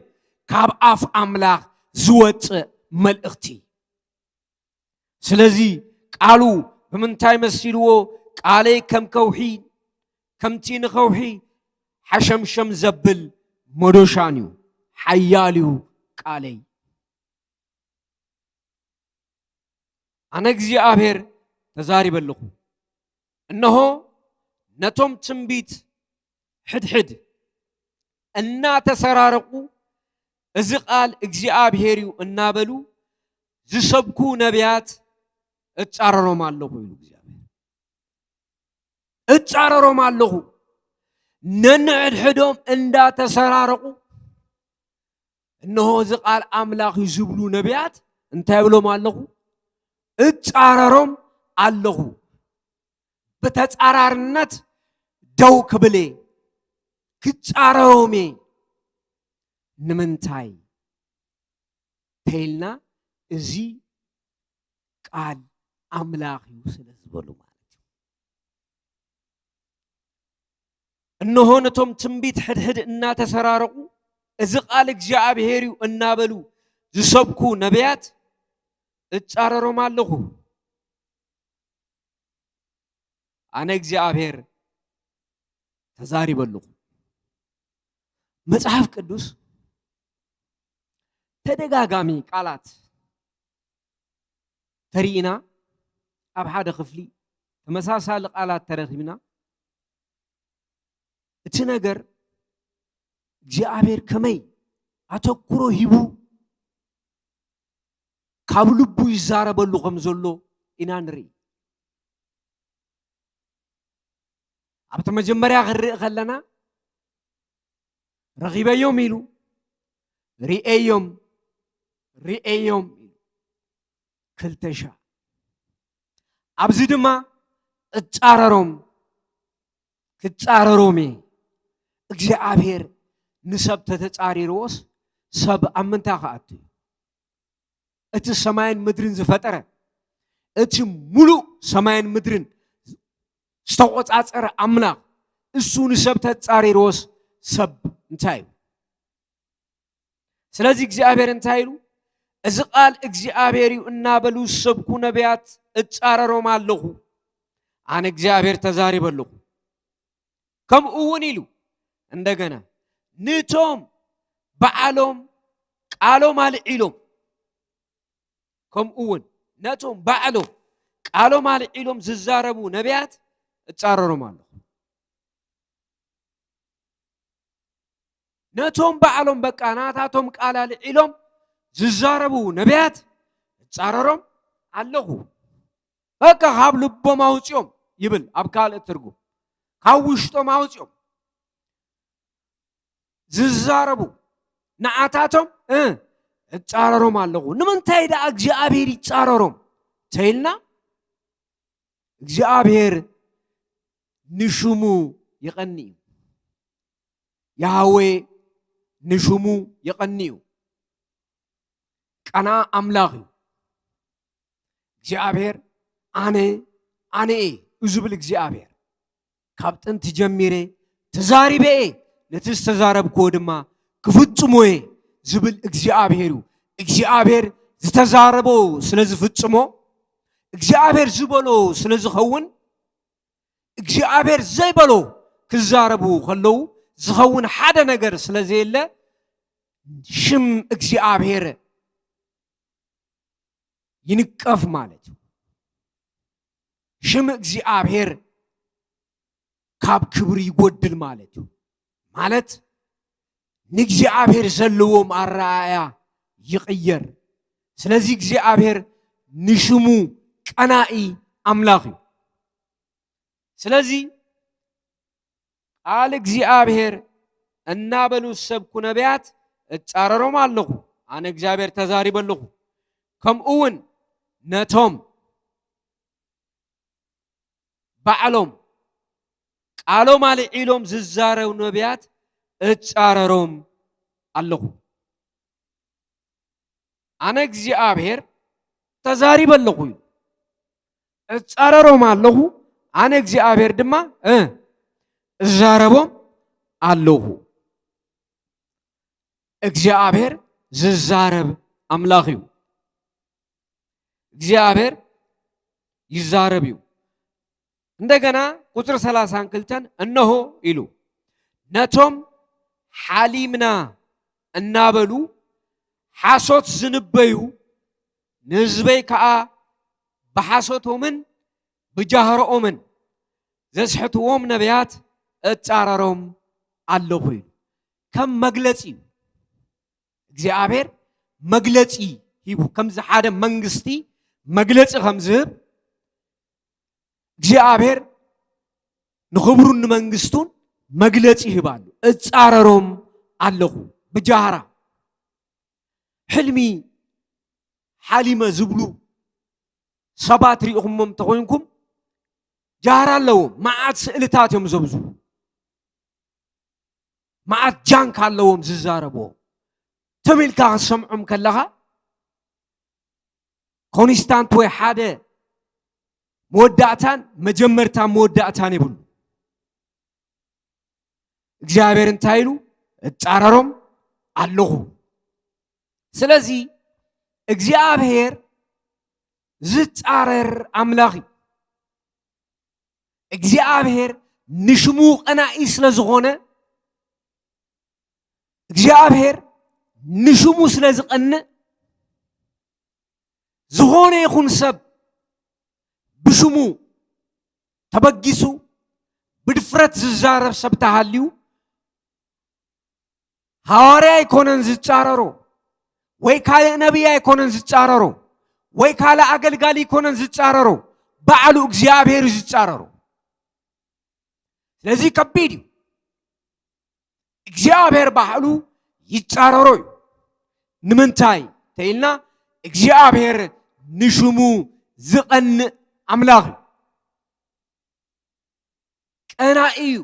ካብ ኣፍ ኣምላኽ ዝወፅእ መልእኽቲ። ስለዚ ቃሉ ብምንታይ መሲልዎ? ቃለይ ከም ከውሒ፣ ከምቲ ንኸውሒ ሓሸምሸም ዘብል መዶሻን እዩ። ሓያል እዩ ቃለይ። ኣነ እግዚኣብሔር ተዛሪበ ኣለኹ። እነሆ ነቶም ትንቢት ሕድሕድ እናተሰራረቑ፣ "እዚ ቃል እግዚኣብሔር እዩ" እናበሉ ዝሰብኩ ነቢያት እጻረሮም ኣለኹ ኢሉ እግዚኣብሔር። እጻረሮም ኣለኹ። ነንሕድሕዶም እንዳተሰራረቑ፣ "እንሆ እዚ ቃል ኣምላኽ እዩ" ዝብሉ ነቢያት እንታይ እብሎም ኣለኹ? እጻረሮም ኣለኹ። ብተጻራርነት ደው ክብል እየ፣ ክጻረሮም እየ። ንምንታይ ተይልና፣ እዚ ቃል ኣምላኽ እዩ ስለ ዝበሉ ማለት እዩ። እንሆ ነቶም ትንቢት ሕድሕድ እናተሰራረቑ፣ "እዚ ቃል እግዚኣብሔር እዩ" እናበሉ ዝሰብኩ ነቢያት እጻረሮም ኣለኹ። ኣነ እግዚኣብሔር ተዛሪበ ኣለኹ። መጽሓፍ ቅዱስ ተደጋጋሚ ቃላት ተሪኢና፣ ኣብ ሓደ ክፍሊ ተመሳሳሊ ቃላት ተረኺብና፣ እቲ ነገር እግዚኣብሔር ከመይ ኣተኩሮ ሂቡ ካብ ልቡ ይዛረበሉ ከም ዘሎ ኢና ንርኢ። ኣብቲ መጀመርያ ክንርኢ ከለና፣ "ረኺበዮም" ኢሉ፣ "ርእየዮም፣ ርእየዮም" ኢሉ። ክልተ ሻዕ። ኣብዚ ድማ "እጻረሮም፣ ክጻረሮም እየ።" እግዚኣብሔር ንሰብ ተተጻሪርዎስ፣ ሰብ ኣብ ምንታይ ክኣቱ እዩ? እቲ ሰማይን ምድርን ዝፈጠረ፣ እቲ ሙሉእ ሰማይን ምድርን ዝተቖጻጸረ ኣምላኽ፣ እሱ ንሰብ ተጻሪርዎስ፣ ሰብ እንታይ እዩ? ስለዚ እግዚኣብሔር እንታይ ኢሉ? "እዚ ቃል እግዚኣብሔር እዩ" እናበሉ ዝሰብኩ ነቢያት እጻረሮም ኣለኹ። ኣነ እግዚኣብሔር ተዛሪበ ኣለኹ። ከምኡ እውን ኢሉ እንደገና፣ "ንቶም ባዕሎም ቃሎም ኣልዒሎም፣ ከምኡ እውን ነቶም ባዕሎም ቃሎም ኣልዒሎም ዝዛረቡ ነቢያት እጻረሮም ኣለኹ።" ነቶም ባዕሎም በቃ ናታቶም ቃል ኣልዒሎም ዝዛረቡ ነቢያት እጻረሮም ኣለኹ። በቃ ካብ ልቦም ኣውጽኦም ይብል ኣብ ካልእ ትርጉም። ካብ ውሽጦም ኣውጽኦም ዝዛረቡ ንዓታቶም፣ እ፣ እጻረሮም ኣለኹ። ንምንታይ ደኣ እግዚኣብሔር ይጻረሮም ተይልና፣ እግዚኣብሔር ንሽሙ ይቐኒ እዩ። ያህዌ ንሽሙ ይቐኒ እዩ። ቀና ኣምላኽ እዩ። እግዚኣብሔር ኣነ፣ ኣነ እየ እዩ ዝብል እግዚኣብሔር። ካብ ጥንቲ ጀሚረ ተዛሪበ እየ፣ ነቲ ዝተዛረብክዎ ድማ ክፍጽሞ እየ ዝብል እግዚኣብሔር እዩ። እግዚኣብሔር ዝተዛረቦ ስለ ዝፍጽሞ፣ እግዚኣብሔር ዝበሎ ስለ ዝኸውን፣ እግዚኣብሔር ዘይበሎ ክዛረቡ ከለዉ ዝኸውን ሓደ ነገር ስለ ዘየለ፣ ሽም እግዚኣብሔር ይንቀፍ ማለት እዩ። ሽም እግዚኣብሔር ካብ ክብሪ ይጎድል ማለት እዩ። ማለት ንእግዚኣብሔር ዘለዎም ኣረኣእያ ይቕየር። ስለዚ እግዚኣብሔር ንሽሙ ቀናኢ ኣምላኽ እዩ። ስለዚ ቃል እግዚኣብሔር እናበሉ ዝሰብኩ ነቢያት እጻረሮም ኣለኹ። ኣነ እግዚኣብሔር ተዛሪበ ኣለኹ። ከምኡ እውን ነቶም ባዕሎም ቃሎም ኣልዒሎም ዝዛረቡ ነቢያት እጻረሮም ኣለኹ። ኣነ እግዚኣብሔር ተዛሪበ ኣለኹ እዩ። እጻረሮም ኣለኹ። ኣነ እግዚኣብሔር ድማ፣ እ፣ እዛረቦም ኣለኹ። እግዚኣብሔር ዝዛረብ ኣምላኽ እዩ። እግዚኣብሔር ይዛረብ እዩ። እንደገና ቁጽሪ ሰላሳን ክልተን እነሆ ኢሉ ነቶም ሓሊምና እናበሉ ሓሶት ዝንበዩ ንህዝበይ ከኣ ብሓሶቶምን ብጃህረኦምን ዘስሕትዎም ነቢያት እጻረሮም ኣለኹ ኢሉ። ከም መግለጺ እዩ። እግዚኣብሔር መግለጺ ሂቡ፣ ከምዚ ሓደ መንግስቲ መግለጺ ከም ዝህብ እግዚኣብሔር ንኽብሩን ንመንግስቱን መግለጺ ይህብ ኣሎ። እጻረሮም ኣለኹ ብጃህራ። ሕልሚ ሓሊመ ዝብሉ ሰባት ሪኢኹሞም እንተኾይንኩም፣ ጃህራ ኣለዎም። መዓት ስእልታት እዮም ዘብዝሑ። መዓት ጃንክ ኣለዎም ዝዛረብዎ። ትም ኢልካ ክትሰምዖም ከለኻ፣ ኮንስታንት ወይ ሓደ መወዳእታን መጀመርታን መወዳእታን የብሉ። እግዚኣብሔር እንታይ ኢሉ? እጻረሮም ኣለኹ። ስለዚ እግዚኣብሔር ዝጻረር ኣምላኽ እዩ። እግዚኣብሔር ንሽሙ ቀናኢ ስለ ዝኾነ፣ እግዚኣብሔር ንሽሙ ስለ ዝቐንእ፣ ዝኾነ ይኹን ሰብ ብሽሙ ተበጊሱ ብድፍረት ዝዛረብ ሰብ ተሃልዩ፣ ሃዋርያ ኣይኮነን ዝጻረሮ፣ ወይ ካልእ ነቢይ ኣይኮነን ዝጻረሮ፣ ወይ ካልእ ኣገልጋሊ ኣይኮነን ዝጻረሮ፣ ባዕሉ እግዚኣብሔር እዩ ዝጻረሮ። ስለዚ ከቢድ እዩ። እግዚኣብሔር ባዕሉ ይጻረሮ እዩ። ንምንታይ ተኢልና፣ እግዚኣብሔር ንሽሙ ዝቐንእ ኣምላኽ እዩ። ቀናኢ እዩ።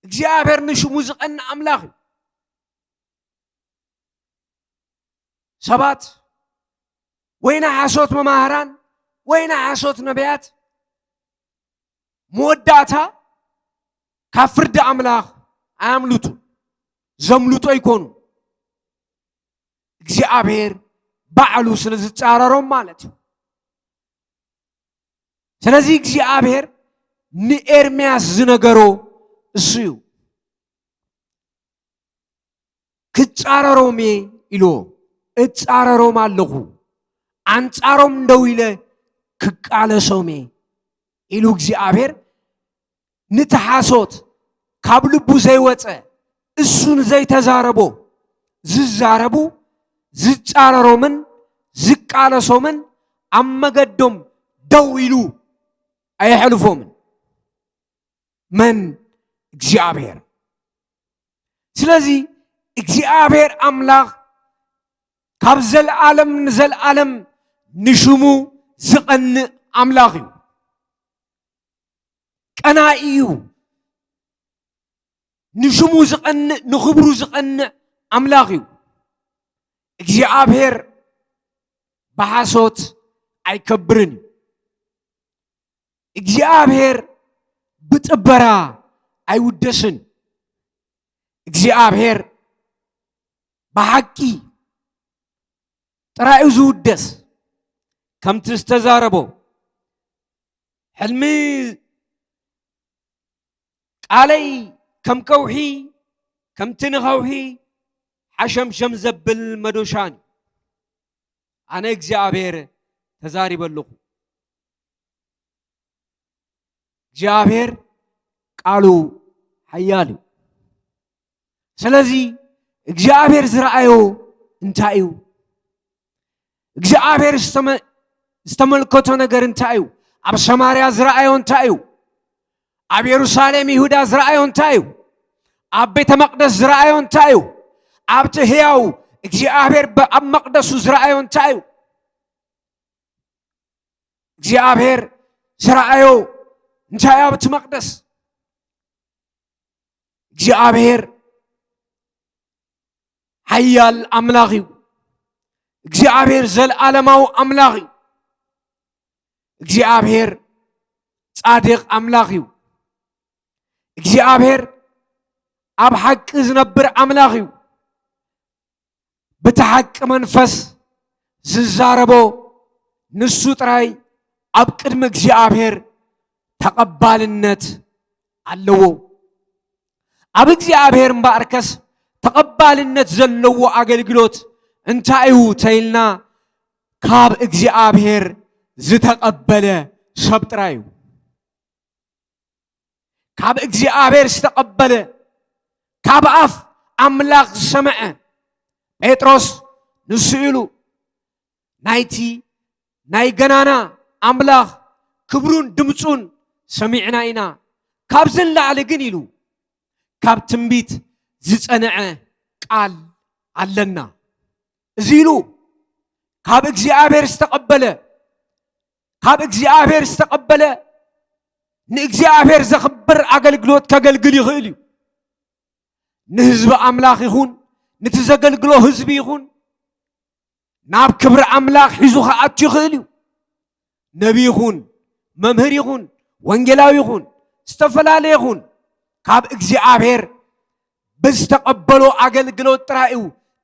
እግዚኣብሔር ንሽሙ ዝቐንእ ኣምላኽ እዩ። ሰባት ወይ ናይ ሓሶት መማህራን ወይ ናይ ሓሶት ነቢያት መወዳእታ ካብ ፍርዲ ኣምላኽ ኣያምልጡ፣ ዘምልጡ ኣይኮኑ። እግዚኣብሔር ባዕሉ ስለ ዝጻረሮም ማለት እዩ። ስለዚ እግዚኣብሔር ንኤርምያስ ዝነገሮ እሱ እዩ። "ክጻረሮም እየ" ኢልዎ። "እጻረሮም ኣለኹ፣ ኣንጻሮም ደው ኢለ ክቃለሶም እየ" ኢሉ እግዚኣብሔር፣ ነቲ ሓሶት ካብ ልቡ ዘይወጸ፣ እሱ ንዘይተዛረቦ ዝዛረቡ፣ ዝጻረሮምን ዝቃለሶምን ኣብ መገዶም ደው ኢሉ ኣየሕልፎምን። መን? እግዚኣብሔር። ስለዚ እግዚኣብሔር ኣምላኽ ካብ ዘልኣለም ንዘልኣለም ንሽሙ ዝቐንእ ኣምላኽ እዩ። ቀናኢ እዩ። ንሽሙ ዝቐንእ፣ ንኽብሩ ዝቐንእ ኣምላኽ እዩ። እግዚኣብሔር ብሓሶት ኣይከብርን እዩ። እግዚኣብሔር ብጥበራ ኣይውደስን። እግዚኣብሔር ብሓቂ ጥራይ እዩ ዝውደስ። ከምቲ ዝተዛረቦ፣ "ሕልሚ ቃለይ ከም ከውሒ፣ ከምቲ ንኸውሒ ሓሸምሸም ዘብል መዶሻን እዩ። ኣነ እግዚኣብሔር ተዛሪበ ኣለኹ።" እግዚኣብሔር ቃሉ ሓያል እዩ። ስለዚ እግዚኣብሔር ዝረኣዮ እንታይ እዩ? እግዚኣብሔር ዝተመ-፣ ዝተመልከቶ ነገር እንታይ እዩ? ኣብ ሰማርያ ዝረኣዮ እንታይ እዩ? ኣብ የሩሳሌም ይሁዳ ዝረኣዮ እንታይ እዩ? ኣብ ቤተ መቕደስ ዝረኣዮ እንታይ እዩ? ኣብቲ ህያው እግዚኣብሔር ብ-፣ ኣብ መቕደሱ ዝረኣዮ እንታይ እዩ? እግዚኣብሔር ዝረኣዮ እንታይ እዩ ኣብቲ መቕደስ? እግዚኣብሔር ሓያል ኣምላኽ እዩ። እግዚኣብሔር ዘለዓለማዊ ኣምላኽ እዩ። እግዚኣብሔር ጻድቕ ኣምላኽ እዩ። እግዚኣብሔር ኣብ ሓቂ ዝነብር ኣምላኽ እዩ። በቲ ሓቂ መንፈስ ዝዛረቦ ንሱ ጥራይ ኣብ ቅድሚ እግዚኣብሔር ተቐባልነት ኣለዎ። ኣብ እግዚኣብሔር እምበኣርከስ ተቐባልነት ዘለዎ ኣገልግሎት እንታይ እዩ ተይልና፣ ካብ እግዚኣብሔር ዝተቐበለ ሰብ ጥራይ እዩ። ካብ እግዚኣብሔር ዝተቐበለ፣ ካብ ኣፍ ኣምላኽ ዝሰምዐ፣ ጴጥሮስ ንሱ ኢሉ፣ ናይቲ ናይ ገናና ኣምላኽ ክብሩን ድምፁን ሰሚዕና ኢና፣ ካብዚ ንላዕሊ ግን ኢሉ፣ ካብ ትንቢት ዝጸንዐ ቃል ኣለና። እዚ ኢሉ ካብ እግዚኣብሔር ዝተቐበለ፣ ካብ እግዚኣብሔር ዝተቐበለ ንእግዚኣብሔር ዘኽብር ኣገልግሎት ከገልግል ይኽእል እዩ። ንህዝቢ ኣምላኽ ይኹን፣ ንቲ ዘገልግሎ ህዝቢ ይኹን፣ ናብ ክብሪ ኣምላኽ ሒዙ ክኣቱ ይኽእል እዩ። ነቢ ይኹን፣ መምህር ይኹን፣ ወንጌላዊ ይኹን፣ ዝተፈላለየ ይኹን፣ ካብ እግዚኣብሔር ብዝተቐበሎ ኣገልግሎት ጥራይ እዩ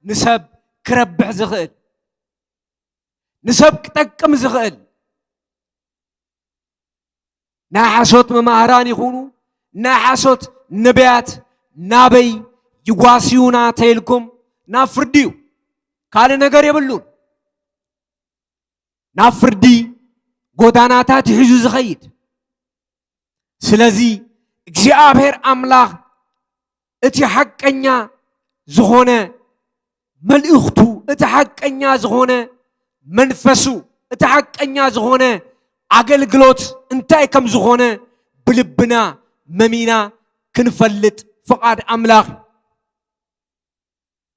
ንሰብ ክረብሕ ዝኽእል፣ ንሰብ ክጠቅም ዝኽእል። ናይ ሓሶት መማህራን ይኹኑ፣ ናይ ሓሶት ነቢያት ናበይ ይጓስዩና ተይልኩም ናብ ፍርዲ እዩ። ካልእ ነገር የብሉን። ናብ ፍርዲ ጎዳናታት ይሕዙ ዝኸይድ። ስለዚ እግዚኣብሔር ኣምላኽ እቲ ሓቀኛ ዝኾነ መልእኽቱ፣ እቲ ሓቀኛ ዝኾነ መንፈሱ፣ እቲ ሓቀኛ ዝኾነ ኣገልግሎት እንታይ ከም ዝኾነ ብልብና መሚና ክንፈልጥ ፍቓድ ኣምላኽ እዩ።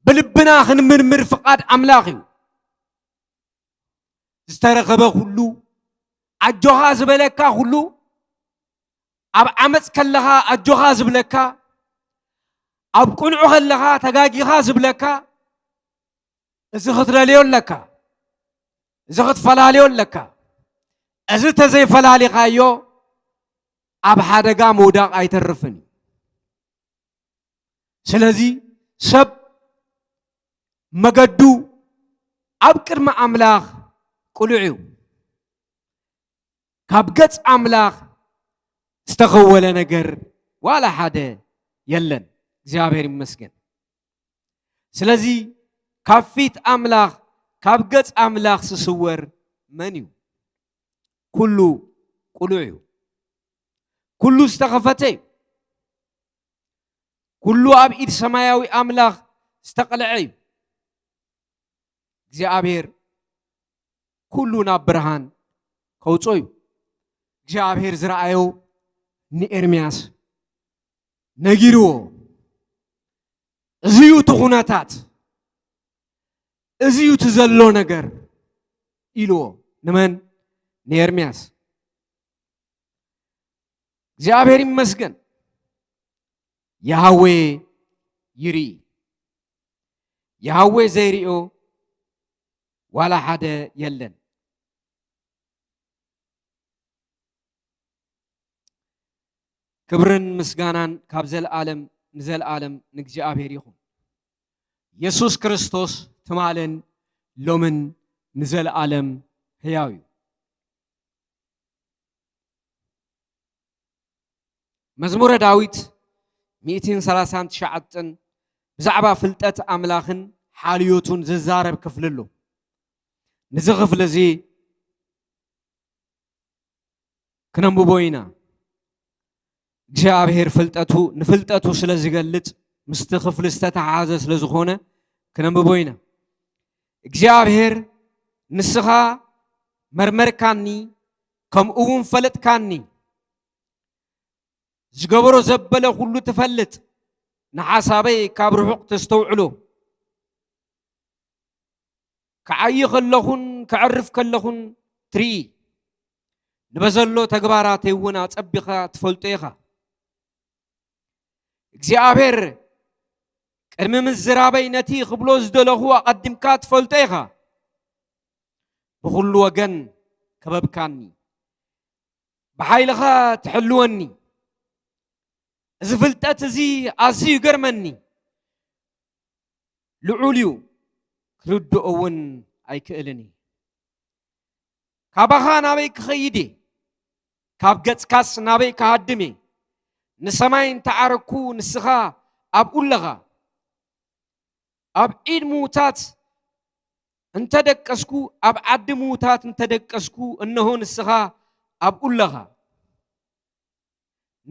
ብልብና ክንምርምር ፍቓድ ኣምላኽ እዩ። ዝተረኸበ ኩሉ፣ ኣጆኻ ዝበለካ ኩሉ፣ ኣብ ዓመፅ ከለኻ ኣጆኻ ዝብለካ፣ ኣብ ቅንዑ ከለኻ ተጋጊኻ ዝብለካ፣ እዚ ክትለልዮ ኣለካ፣ እዚ ክትፈላልዮ ኣለካ። እዚ ተዘይፈላሊኻዮ ኣብ ሓደጋ ምውዳቕ ኣይተርፍን እዩ። ስለዚ ሰብ መገዱ ኣብ ቅድሚ ኣምላኽ ቅሉዕ እዩ። ካብ ገጽ ኣምላኽ ዝተኸወለ ነገር ዋላ ሓደ የለን። እግዚኣብሔር ይመስገን። ስለዚ ካብ ፊት ኣምላኽ፣ ካብ ገጽ ኣምላኽ ዝስወር መን እዩ? ኩሉ ቅሉዕ እዩ። ኩሉ ዝተኸፈተ እዩ። ኩሉ ኣብ ኢድ ሰማያዊ ኣምላኽ ዝተቐልዐ እዩ። እግዚኣብሔር ኩሉ ናብ ብርሃን ከውፅኦ እዩ። እግዚኣብሔር ዝረኣዮ ንኤርምያስ ነጊርዎ። እዚ እዩ እቲ ኩነታት፣ እዚ እዩ እቲ ዘሎ ነገር ኢልዎ። ንመን? ንኤርምያስ። እግዚኣብሔር ይመስገን። የሃዌ ይርኢ። የሃዌ ዘይርእዮ ዋላ ሓደ የለን። ክብርን ምስጋናን ካብ ዘለዓለም ንዘለዓለም ንእግዚኣብሔር ይኹን። የሱስ ክርስቶስ ትማልን ሎምን ንዘለዓለም ህያው እዩ። መዝሙረ ዳዊት ሚእትን ሰላሳን ትሽዓተን ብዛዕባ ፍልጠት ኣምላኽን ሓልዮቱን ዝዛረብ ክፍሊ ኣሎ። ነዚ ክፍሊ እዚ ክነንብቦ ኢና። እግዚኣብሔር ፍልጠቱ፣ ንፍልጠቱ ስለ ዝገልጽ ምስቲ ክፍሊ ዝተተሓሓዘ ስለ ዝኾነ ክነንብቦ ኢና። እግዚኣብሔር ንስኻ መርመርካኒ፣ ከምኡ እውን ፈለጥካኒ። ዝገበሮ ዘበለ ኩሉ ትፈልጥ፣ ንሓሳበይ ካብ ርሑቕ ተስተውዕሎ። ክዓዪ ከለኹን ከዕርፍ ከለኹን ትርኢ። ንበዘሎ ተግባራተይ እውን ኣጸቢኻ ትፈልጦ ኢኻ። እግዚኣብሔር ቅድሚ ምዝራበይ ነቲ ክብሎ ዝደለኹ ኣቐዲምካ ትፈልጦ ኢኻ። ብኹሉ ወገን ከበብካኒ፣ ብሓይልኻ ትሕልወኒ። እዚ ፍልጠት እዚ ኣዝዩ ይገርመኒ። ልዑል እዩ፣ ክርድኦ እውን ኣይክእልን እየ። ካባኻ ናበይ ክኸይድ እየ? ካብ ገጽካስ ናበይ ክሃድም እየ? ንሰማይ እንተዓረግኩ ንስኻ ኣብኡ ኣለኻ። ኣብ ዒድ ምዉታት እንተደቀስኩ፣ ኣብ ዓዲ ምዉታት እንተደቀስኩ፣ እነሆ ንስኻ ኣብኡ ኣለኻ።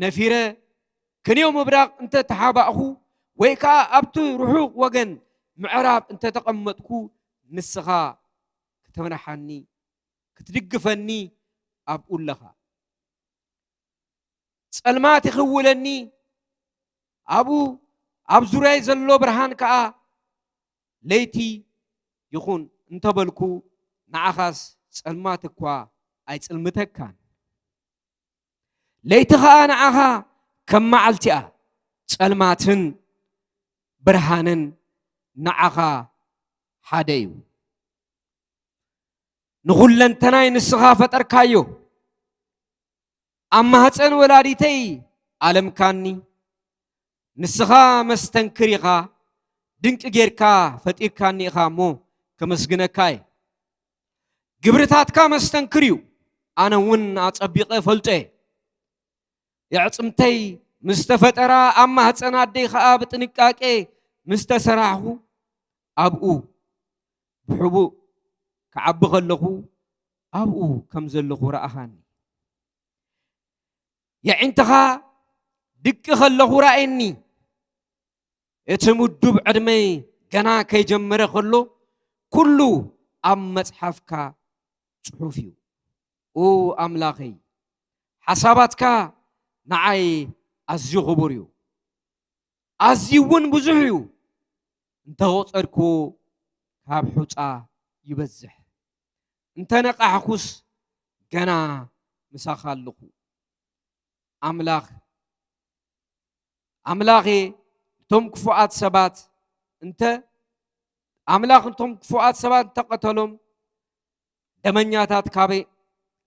ነፊረ ክንዮ ምብራቕ እንተ ተሓባእኹ፣ ወይ ከኣ ኣብቲ ርሑቕ ወገን ምዕራብ እንተ ተቐመጥኩ፣ ንስኻ ክትምርሓኒ፣ ክትድግፈኒ ኣብኡ ኣለኻ። ጸልማት ይኽውለኒ፣ ኣብኡ ኣብ ዙርያይ ዘሎ ብርሃን ከኣ ለይቲ ይኹን እንተበልኩ፣ ንዓኻስ ጸልማት እኳ ኣይጽልምተካን። ለይቲ ኸኣ ንዓኻ ከም መዓልቲ እያ፣ ጸልማትን ብርሃንን ንዓኻ ሓደ እዩ። ንኹለንተናይ ንስኻ ፈጠርካዮ፣ ኣብ ማህፀን ወላዲተይ ኣለምካኒ። ንስኻ መስተንክር ኢኻ፣ ድንቂ ጌርካ ፈጢርካኒ ኢኻ እሞ ከመስግነካ እየ። ግብርታትካ መስተንክር እዩ፣ ኣነ እውን ኣጸቢቐ እፈልጦ እየ። የዕጽምተይ ምስ ተፈጠራ፣ ኣብ ማህፀን ኣደይ ኸኣ ብጥንቃቄ ምስ ተሰራሕኹ፣ ኣብኡ ብሕቡእ ክዓቢ ከለኹ፣ ኣብኡ ከም ዘለኹ ረኣኻኒ። የዒንትኻ ድቂ ከለኹ ረኣየኒ። እቲ ምዱብ ዕድመይ ገና ከይጀመረ ከሎ፣ ኩሉ ኣብ መጽሓፍካ ጽሑፍ እዩ። ኦ ኣምላኸይ፣ ሓሳባትካ ንዓይ ኣዝዩ ክቡር እዩ፣ ኣዝዩ እውን ብዙሕ እዩ። እንተ ቖጸርክዎ፣ ካብ ሑጻ ይበዝሕ። እንተ ነቓሕኩስ፣ ገና ምሳኻ ኣለኹ። ኣምላኽ፣ ኣምላኸ፣ እቶም ክፉኣት ሰባት እንተ፣ ኣምላኽ፣ እቶም ክፉኣት ሰባት እንተቐተሎም፣ ደመኛታት ካበይ፣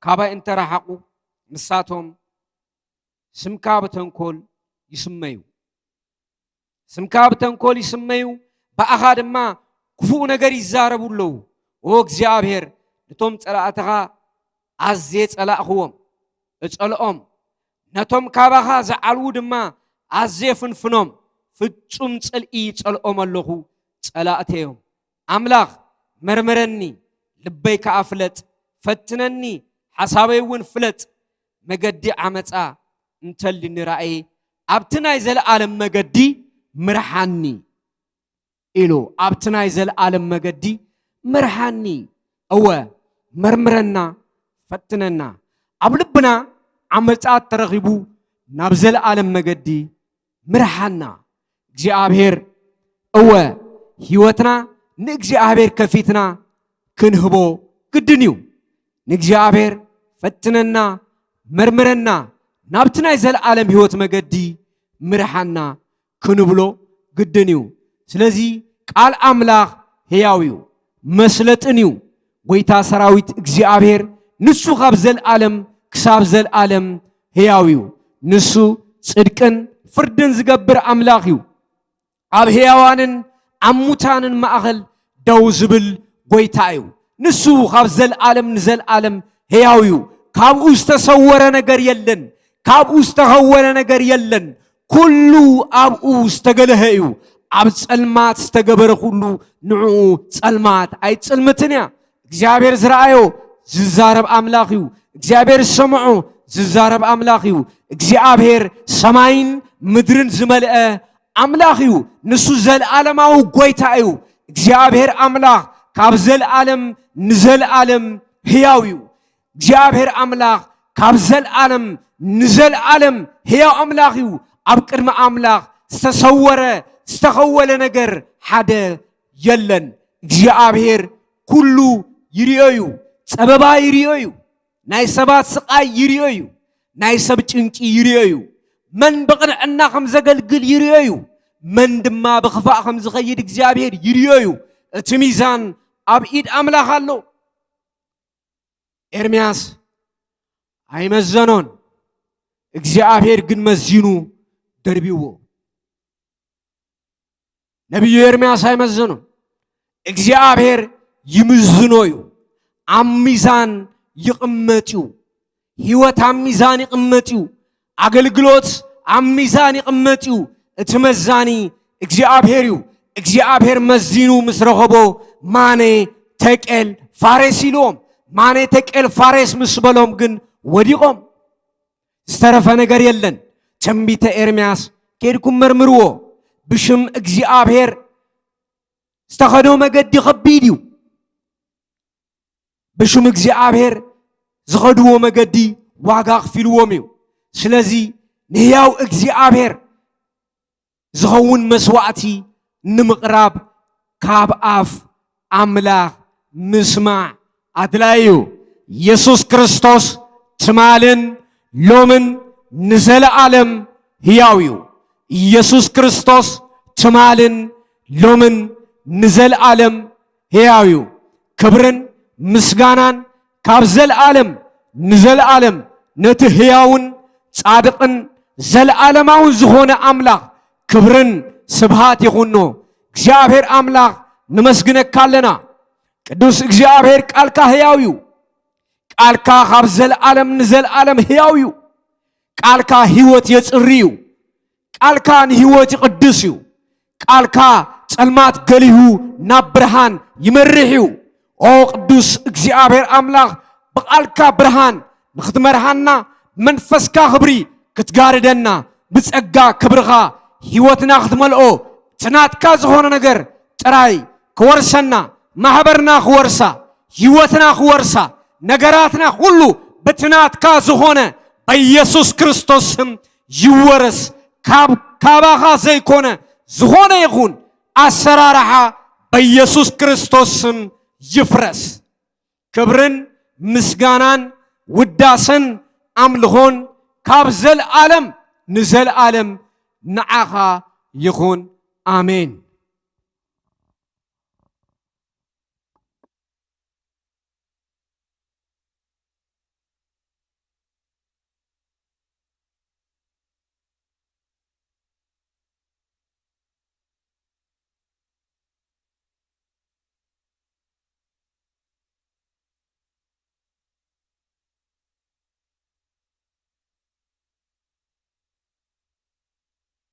ካባይ እንተረሓቑ፣ ንሳቶም ስምካ ብተንኮል ይስመዩ። ስምካ ብተንኮል ይስመዩ፣ ብኣኻ ድማ ክፉእ ነገር ይዛረቡ ኣለዉ። ኦ እግዚኣብሔር፣ ነቶም ጸላእትኻ ኣዝየ ጸላእኽዎም፣ እጸልኦም። ነቶም ካባኻ ዝዓልዉ ድማ ኣዝየ ፍንፍኖም፣ ፍጹም ጽልኢ ይጸልኦም ኣለኹ፣ ጸላእተዮም። ኣምላኽ፣ መርምረኒ፣ ልበይ ከኣ ፍለጥ፣ ፈትነኒ፣ ሓሳበይ እውን ፍለጥ። መገዲ ዓመጻ እንተልኒ ራእየ፣ ኣብቲ ናይ ዘለኣለም መገዲ ምርሓኒ ኢሉ። ኣብቲ ናይ ዘለኣለም መገዲ ምርሓኒ። እወ፣ መርምረና፣ ፈትነና። ኣብ ልብና ዓመጻ ተረኺቡ ናብ ዘለኣለም መገዲ ምርሓና። እግዚኣብሔር፣ እወ፣ ህይወትና ንእግዚኣብሔር ከፊትና ክንህቦ ግድን እዩ። ንእግዚኣብሔር ፈትነና፣ መርምረና፣ ናብቲ ናይ ዘለኣለም ህይወት መገዲ ምርሓና ክንብሎ ግድን እዩ። ስለዚ ቃል ኣምላኽ ህያው እዩ፣ መስለጥን እዩ። ጐይታ ሰራዊት እግዚኣብሔር ንሱ ካብ ዘለኣለም ክሳብ ዘለኣለም ህያው እዩ። ንሱ ጽድቅን ፍርድን ዝገብር ኣምላኽ እዩ። ኣብ ህያዋንን ኣብ ሙታንን ማእኸል ደው ዝብል ጐይታ እዩ። ንሱ ካብ ዘለኣለም ንዘለኣለም ህያው እዩ። ካብኡ ዝተሰወረ ነገር የለን። ካብኡ ዝተኸወለ ነገር የለን። ኩሉ ኣብኡ ዝተገለሀ እዩ። ኣብ ጸልማት ዝተገበረ ኩሉ ንዕኡ ጸልማት ኣይጽልምትን እያ። እግዚኣብሔር ዝረኣዮ ዝዛረብ ኣምላኽ እዩ። እግዚኣብሔር ዝሰምዖ ዝዛረብ ኣምላኽ እዩ። እግዚኣብሔር ሰማይን ምድርን ዝመልአ ኣምላኽ እዩ። ንሱ ዘለኣለማዊ ጐይታ እዩ። እግዚኣብሔር ኣምላኽ ካብ ዘለኣለም ንዘለኣለም ህያው እዩ። እግዚኣብሔር ኣምላኽ ካብ ዘለኣለም ንዘለኣለም ህያው ኣምላኽ እዩ። ኣብ ቅድሚ ኣምላኽ ዝተሰወረ ዝተኸወለ ነገር ሓደ የለን። እግዚኣብሔር ኩሉ ይርእዮ እዩ። ጸበባ ይርእዮ እዩ። ናይ ሰባት ስቓይ ይርእዮ እዩ። ናይ ሰብ ጭንቂ ይርእዮ እዩ። መን ብቕንዕና ከም ዘገልግል ይርእዮ እዩ። መን ድማ ብኽፋእ ከም ዝኸይድ እግዚኣብሔር ይርእዮ እዩ። እቲ ሚዛን ኣብ ኢድ ኣምላኽ ኣሎ። ኤርምያስ ኣይመዘኖን፣ እግዚኣብሔር ግን መዚኑ ደርቢዎ። ነቢዩ ኤርምያስ ኣይመዘኖን፣ እግዚኣብሔር ይምዝኖ እዩ። ኣብ ሚዛን ይቕመጥ እዩ። ህይወት ኣብ ሚዛን ይቕመጥ እዩ። ኣገልግሎት ኣብ ሚዛን ይቕመጥ እዩ። እቲ መዛኒ እግዚኣብሔር እዩ። እግዚኣብሔር መዚኑ ምስ ረኸቦ ማኔ ተቄል ፋሬስ ኢልዎም። ማኔ ተቄል ፋሬስ ምስ በሎም ግን ወዲቖም። ዝተረፈ ነገር የለን። ትንቢተ ኤርምያስ ኬድኩም መርምርዎ። ብሽም እግዚኣብሔር ዝተኸዶ መገዲ ከቢድ እዩ። ብሽም እግዚኣብሔር ዝኸድዎ መገዲ ዋጋ ኣኽፊልዎም እዩ። ስለዚ ንህያው እግዚኣብሔር ዝኸውን መስዋእቲ ንምቕራብ ካብ ኣፍ ኣምላኽ ምስማዕ ኣድላዪ እዩ። ኢየሱስ ክርስቶስ ትማልን ሎምን ንዘለኣለም ህያው እዩ። ኢየሱስ ክርስቶስ ትማልን ሎምን ንዘለኣለም ህያው እዩ። ክብርን ምስጋናን ካብ ዘለኣለም ንዘለኣለም ነቲ ህያውን ጻድቕን ዘለኣለማውን ዝኾነ ኣምላኽ ክብርን ስብሃት ይኹኖ። እግዚኣብሔር ኣምላኽ ንመስግነካ ኣለና። ቅዱስ እግዚኣብሔር ቃልካ ህያው እዩ። ቃልካ ካብ ዘለኣለም ንዘለኣለም ህያው እዩ። ቃልካ ህይወት የጽሪ እዩ። ቃልካ ንህይወት ይቕድስ እዩ። ቃልካ ጸልማት ገሊሁ ናብ ብርሃን ይመርሕ እዩ። ኦ ቅዱስ እግዚኣብሔር ኣምላኽ፣ ብቓልካ ብርሃን ንኽትመርሃና፣ መንፈስካ ክብሪ ክትጋርደና፣ ብጸጋ ክብርኻ ህይወትና ክትመልኦ፣ እቲ ናትካ ዝኾነ ነገር ጥራይ ክወርሰና፣ ማሕበርና ክወርሳ፣ ህይወትና ክወርሳ፣ ነገራትና ኩሉ በቲ ናትካ ዝኾነ በኢየሱስ ክርስቶስ ስም ይወረስ። ካብ ካባኻ ዘይኮነ ዝኾነ ይኹን ኣሰራርሓ በኢየሱስ ክርስቶስ ስም ይፍረስ። ክብርን ምስጋናን ውዳሰን ኣምልኾን ካብ ዘልኣለም ንዘልኣለም ንዓኻ ይኹን። ኣሜን።